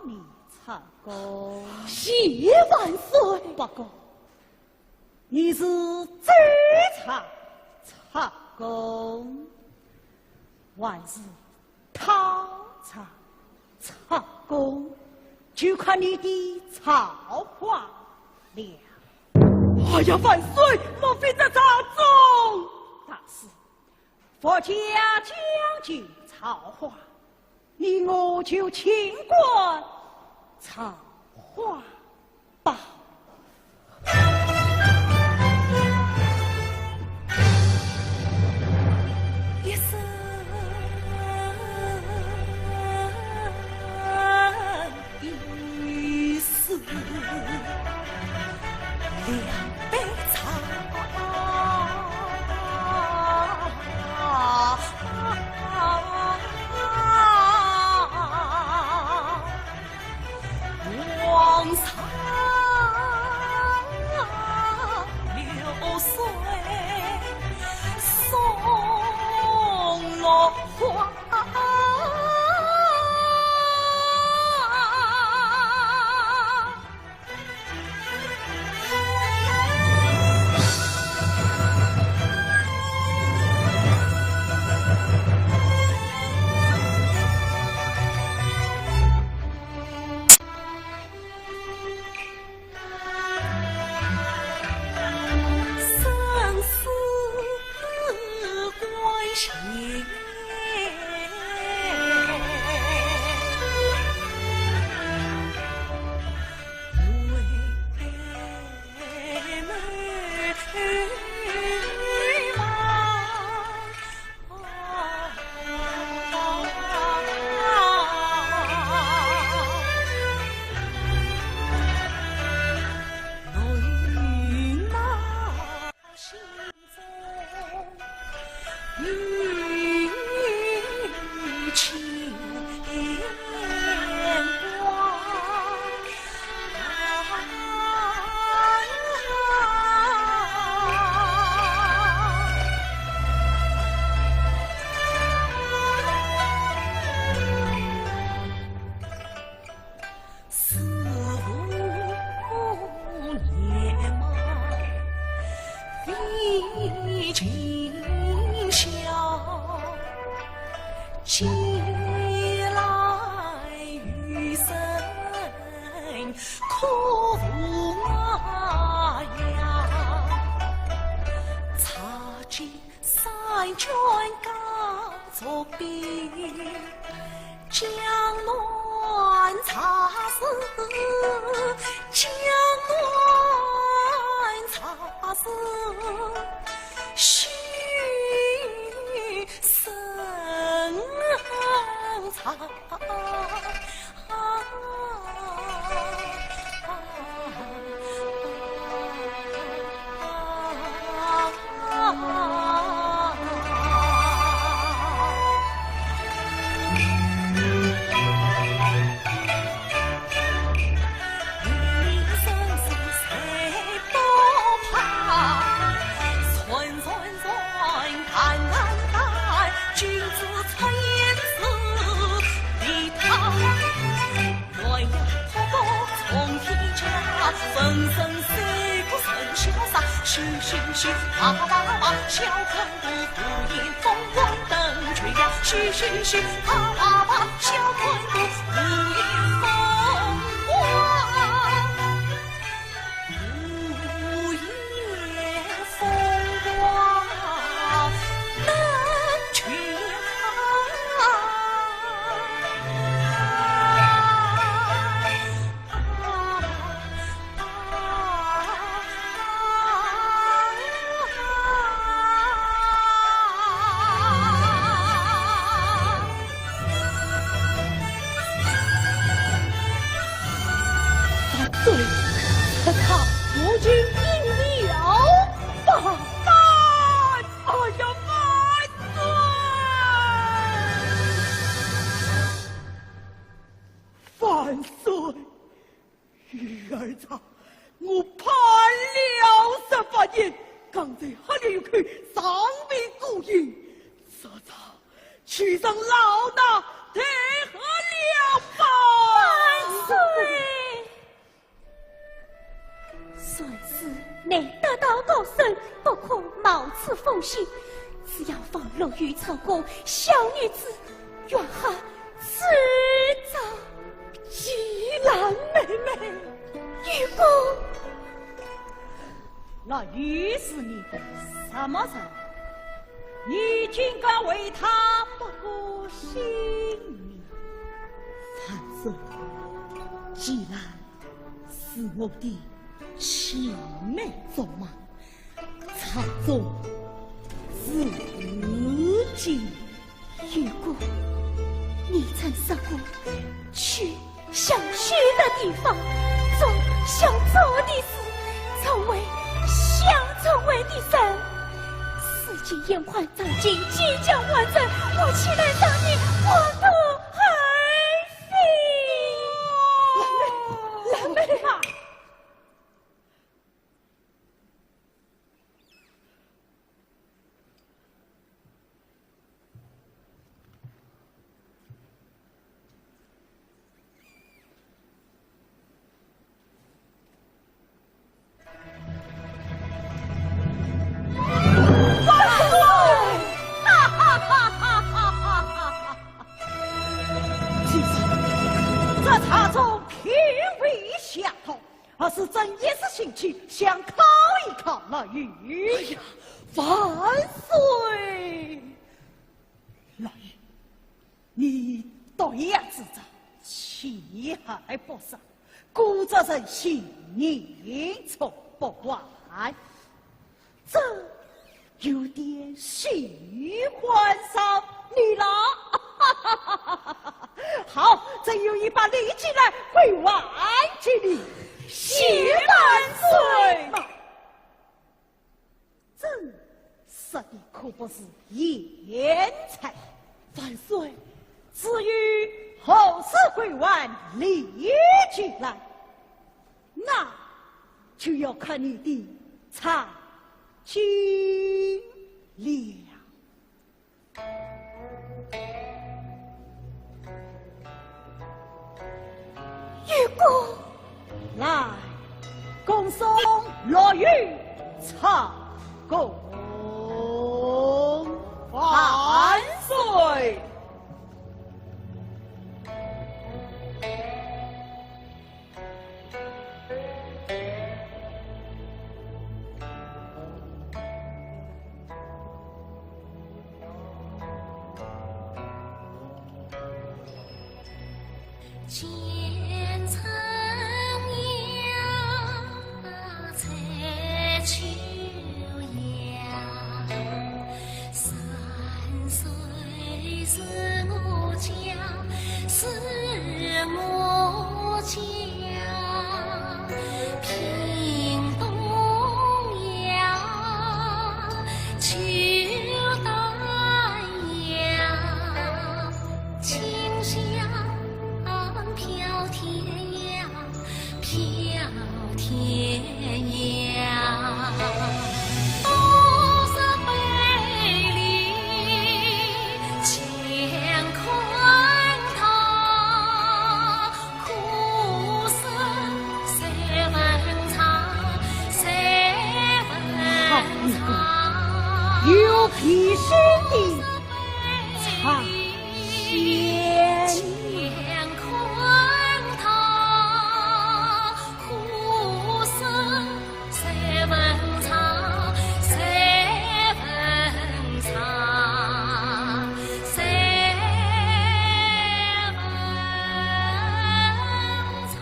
你成功。谢万岁。不过，你是醉茶成功，还是 汤茶成功，就看你的造化了。哎呀，万岁，莫非这茶中大事，佛家讲究造化，你我就静观造化。 罢。一生一世两杯茶。 黄沙流水送落花。前来有人可无我呀？茶几三卷高桌边，江南茶事，江南茶事，须 深藏。万岁，此刻不进行了吧？万岁！哎呀，万岁！万岁！ 玉儿茶，我盼了十八年，刚才喝了一口，尚未过瘾，这茶，岂容老衲退喝了吧？万岁！算是你得道高僧，不可冒此风险。只要放陆羽出宫，小女子 月下自找。季兰妹妹。玉姑。陆羽是你的什么人？你竟敢为他不顾性命？万岁，季兰是我的青梅竹马， 茶中自尽。玉姑，你曾说过，去想去的地方，做想做的事，成为想成为的人。世间眼宽照尽，即将完成，我岂能让你荒途而废？兰妹啊！ 其实，这茶中并未下毒，而是朕一时兴起，想考一考陆羽。哎呀，万岁！陆羽，你毒药之中，其害不少，故则朕性命存不保。 这有点虚幻上你了。好，朕有一把利剑来回还给你。谢万岁。朕说的可不是言才。万岁。至于何时归还利剑来， 那就要看你的长进了。玉姑。来，恭送陆羽出宫。万岁。前程呀，在秋阳，山水是我家，是我家。屏东呀，秋丹呀，清香飘天涯。 飘天涯。都说美丽乾坤大，苦事谁问长，谁问长。好一个有皮鞭的唱仙。乾坤大， 苦事谁问长，谁问长，谁问长。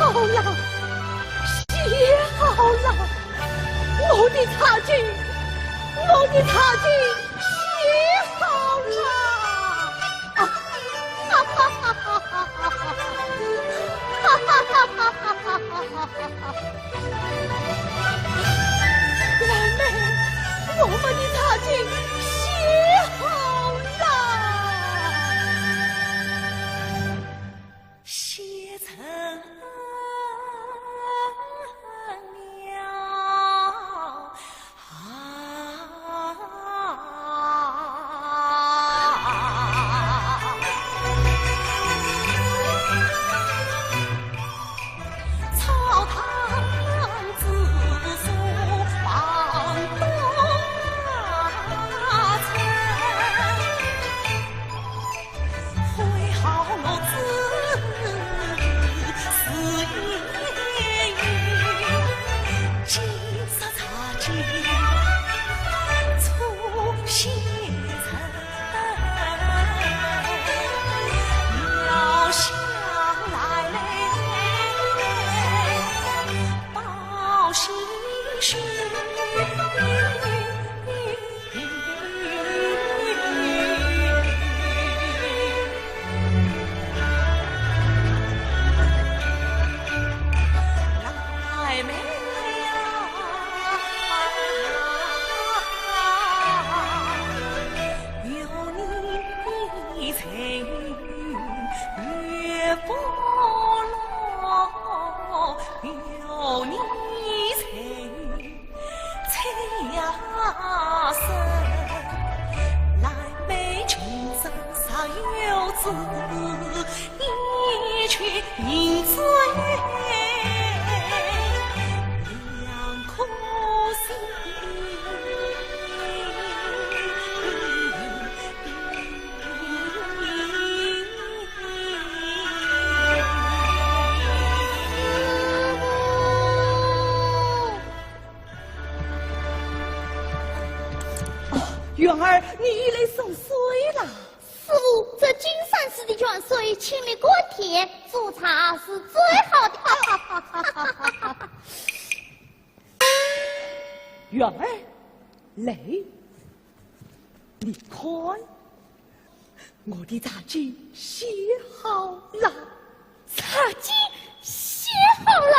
好了，也好了，我的茶金，我的茶金，也好了。啊，哈哈哈哈哈哈，哈哈哈哈哈哈。 兰妹，我们的茶金写好了。写成了。 哦，元儿，你又来送水了。师傅，这金山寺的泉水清丽甘甜，煮茶是最好的。元儿，来，你看，我的茶几写好了。 茶几写好了，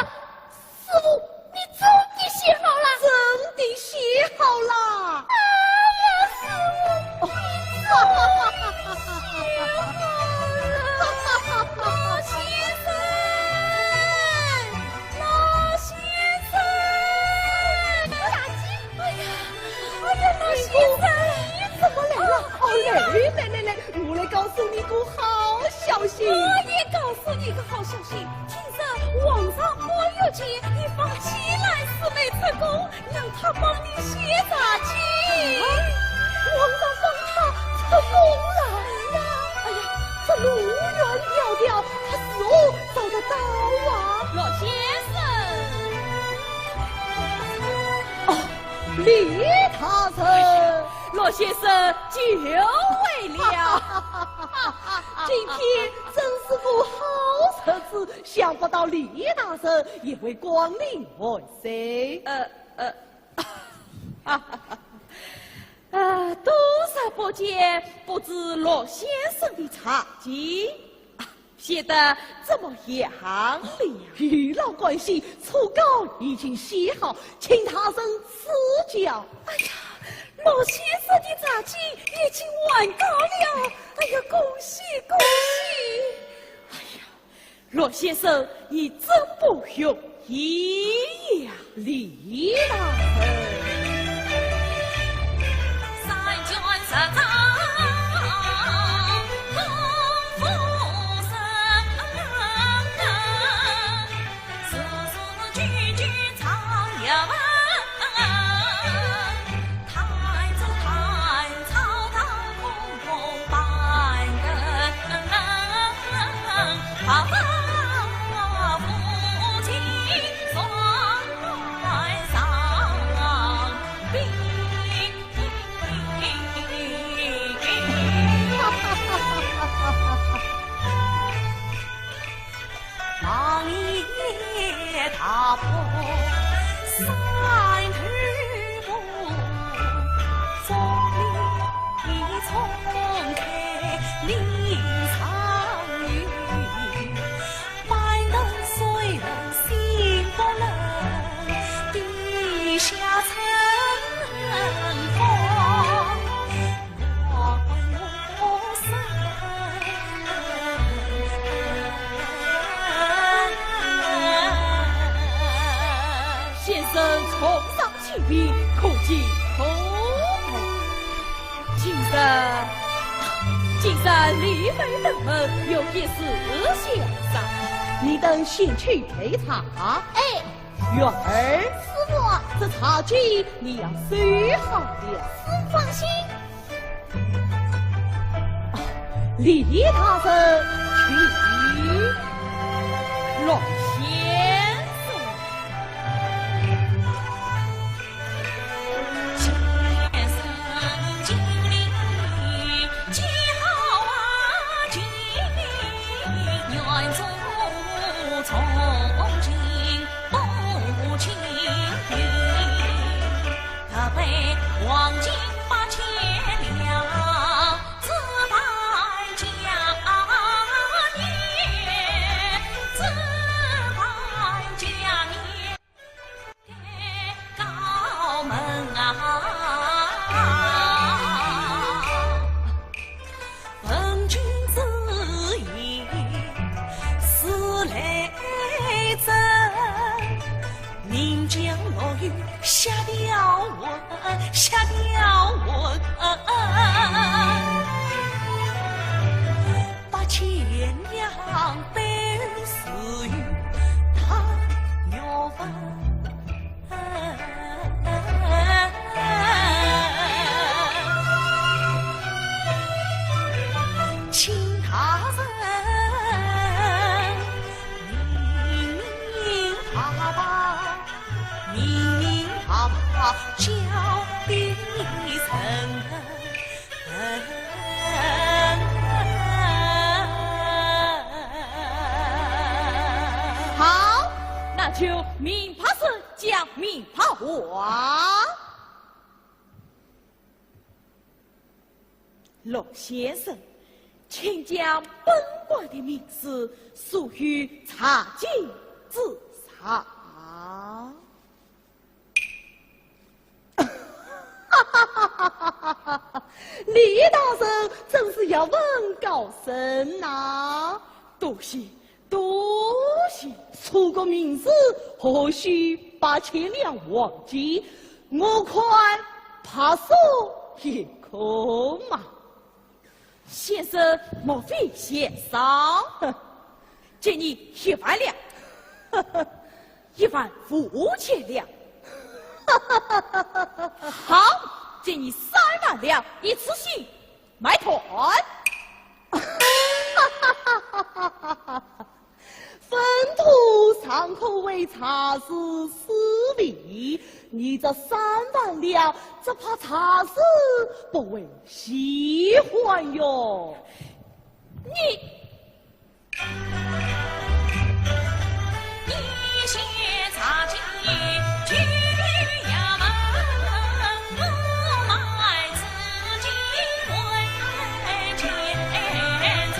师傅，你真的写好了？真的写好了。哎呀，师傅，你真的写好了，老先生，老先生，茶几，哎呀，哎呀，老先生，你怎么来了？哦，来来来来，我来告诉你个好消息。我也告诉你个好消息。 听说皇上八月间，你发寄来师妹出宫，让她帮你写茶几。啊，皇上帮她出宫来呀？哎呀，这路远迢迢，她如何找得到啊？老先生。哦，李大人。老先生久违了。今天真是个好日子， 想不到李大人也会光临寒舍。呃，呃，啊，多日不见，不知陆先生的茶几，啊，写得怎么样了？有劳关心，初稿已经写好，请大人赐教。哎呀，陆先生的茶几已经完稿了，哎呀，恭喜恭喜！哎呀， 陆先生，你真不容易呀。李大人。先生从上 请便，可敬可爱。今日，今日李妃登门，有一事相商。你等先去备茶。哎。元儿。师傅。这茶几你要收好了。师傅放心。 李大人，请。陆先生。名牌书讲名牌话。陆先生，请将本官的名字署于茶几之上。 李大人真是学问高深呐。多谢，多谢。署个名字何须八千两黄金，我看牌书也可嘛。 先生莫非嫌少？给你一万两。一万五千两。好，给你三万两，一次性买断。 粪土尚可为茶树施肥，你这三万两，只怕茶树不会喜欢哟。你，你先茶金去衙门，我买自己回见人。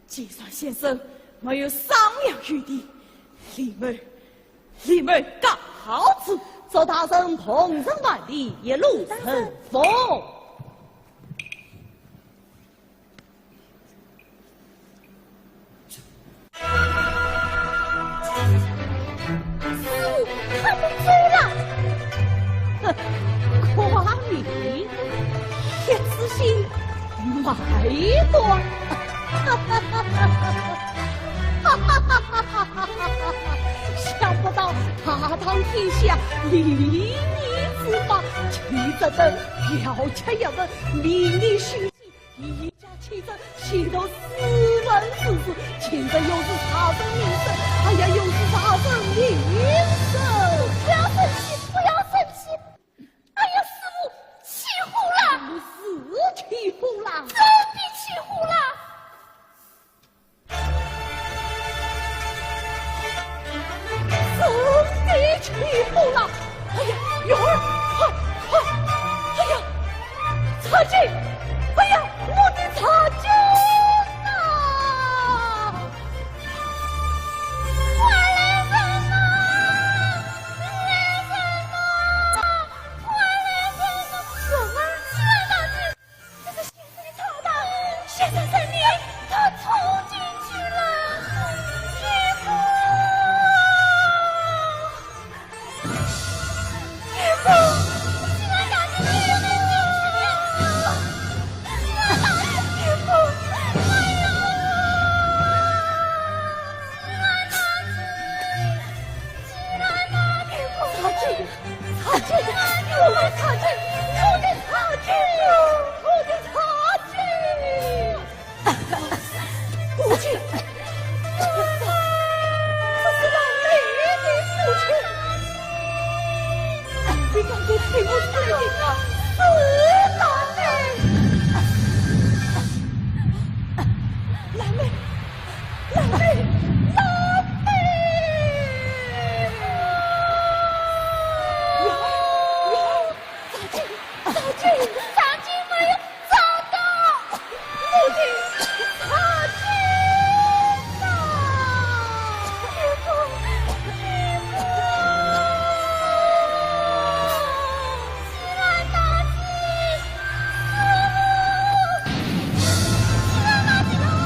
既然先生没有商量余地，李某，李某告辞。祝大人凤壽万里，一路顺风。 师父，他们走了。哼，夸你一次性买断。想不到大唐天下礼义之法，岂值得要吃一顿名利虚 一家七人陷入死亡之事，简直有失大人名声，哎呀，有失大人名声。不要生气，不要生气。哎呀，师父，起火了！是起火了！真的起火了！ 真的起火了！哎呀，月儿，快，快！哎呀，茶几！哎呀，我的茶几啊！快来人啊！曹金，我的曹金，我的曹金，我的曹金！ 父亲，这是兰妹的父亲。你敢不给我死定啊！死兰妹！兰妹，兰妹，兰妹！有，有，曹金，曹金，曹金没有 找到！父亲，曹金呐！师父，师父！起来，大吉！师父！起来，大吉！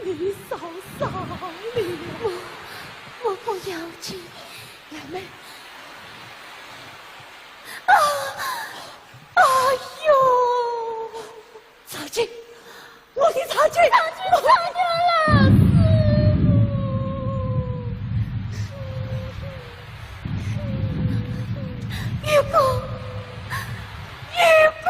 你，你受伤了。我，我不要紧。兰妹。啊！哎呦！曹金，我的曹金！曹金，曹金啊！师父！愚公！愚公！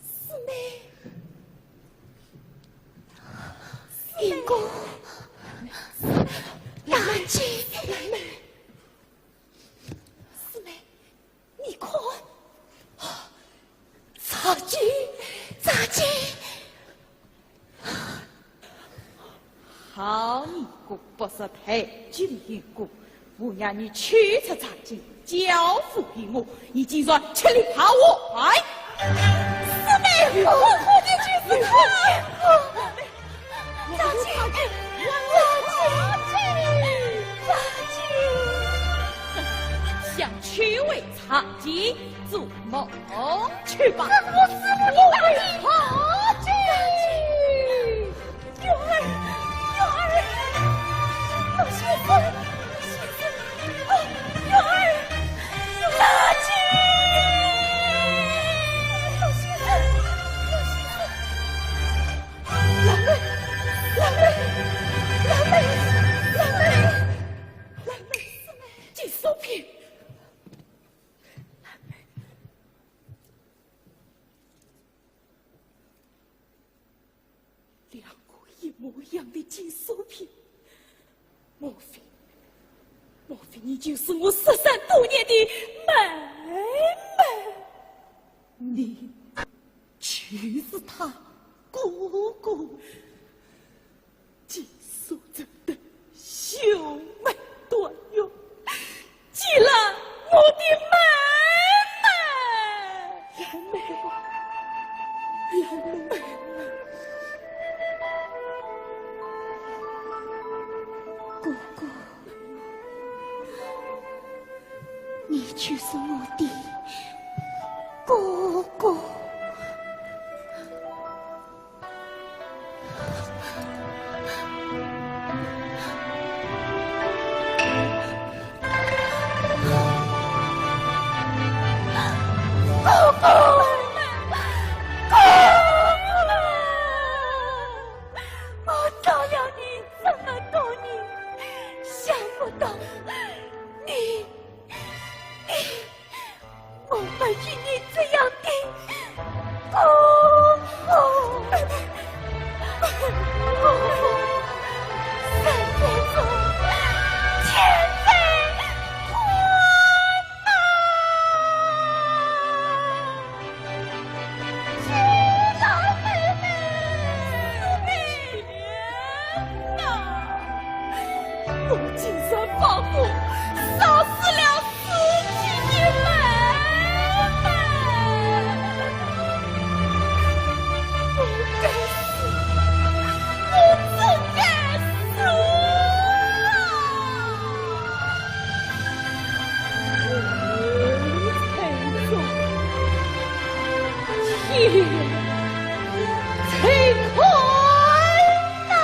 四妹，四妹，英哥，大姐，四妹，你看，大姐，大姐。 好你个不识抬举的英哥，我要你取出长剑，交付于我，你竟然吃里扒外！四妹，我看见就是他！长剑，长剑，长剑！想取回长剑，做梦去吧！我是我的长剑！ 玉儿，玉儿，老先生，老先生，哦，玉儿，大姐，老先生，老先生，兰妹，兰妹，兰妹，兰妹，兰妹，金锁片。 两个一模一样的金锁片，莫非，莫非你就是我失散多年的妹妹？你就是他哥哥。 金锁钗的兄妹段誉，救了我的妹妹。兰妹，兰妹，哥哥，你就是我的哥哥。 哥哥，哥哥，我照料你这么多年，想不到你，你 我没有你这样的哥哥。哥哥，生在重，chết在困难。 知道妹妹，妹妹啊，我竟然放火烧死了自己的妹妹。我该死，我真该死啊！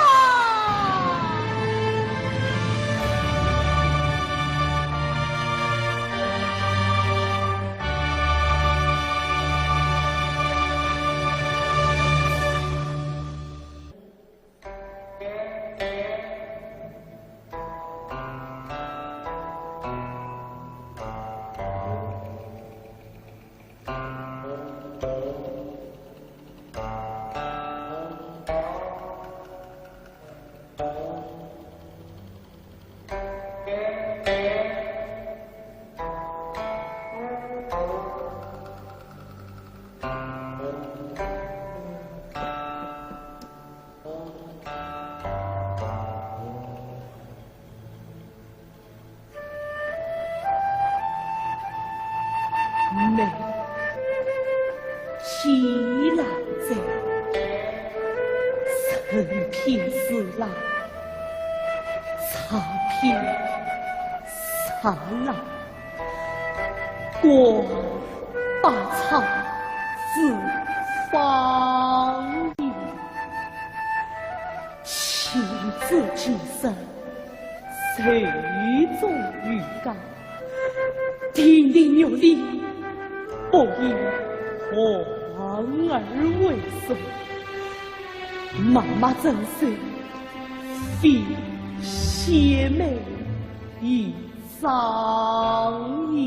踏遍山峦，观百草之芳也。 情之寄身，手中鱼竿，亭亭玉立，不以荒而为所。茫茫人生，非鲜美一场也。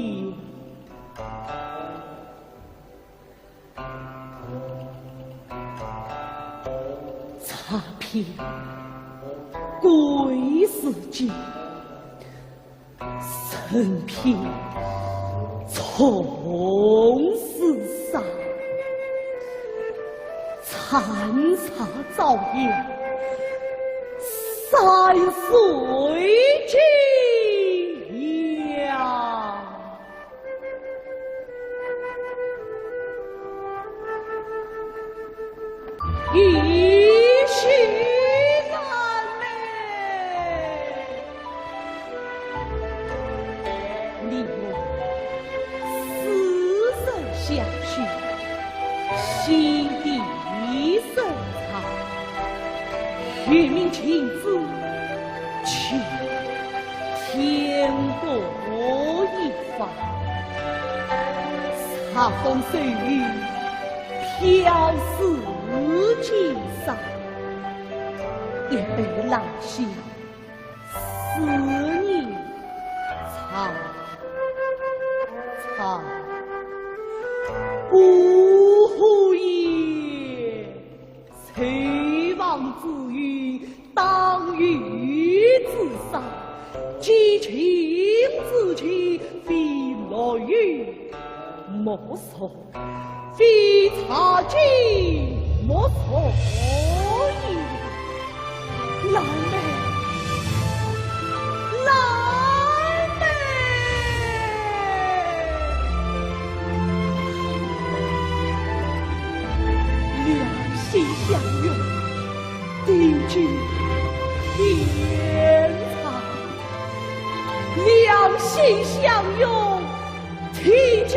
踏遍归世间，寻遍总是伤。参差朝阳，山水景。 一曲难寐。你我似曾相识，心底深藏。月明情知，却天各一方。 茶觥水雨，飘似金沙。一杯兰香，思念苍苍。呜呼也！ 秋望子于当与子山，寄情之情，非乐于莫说，非茶寄莫说也。难寐，难寐！ 两心相拥，定居天长。两心相拥，定居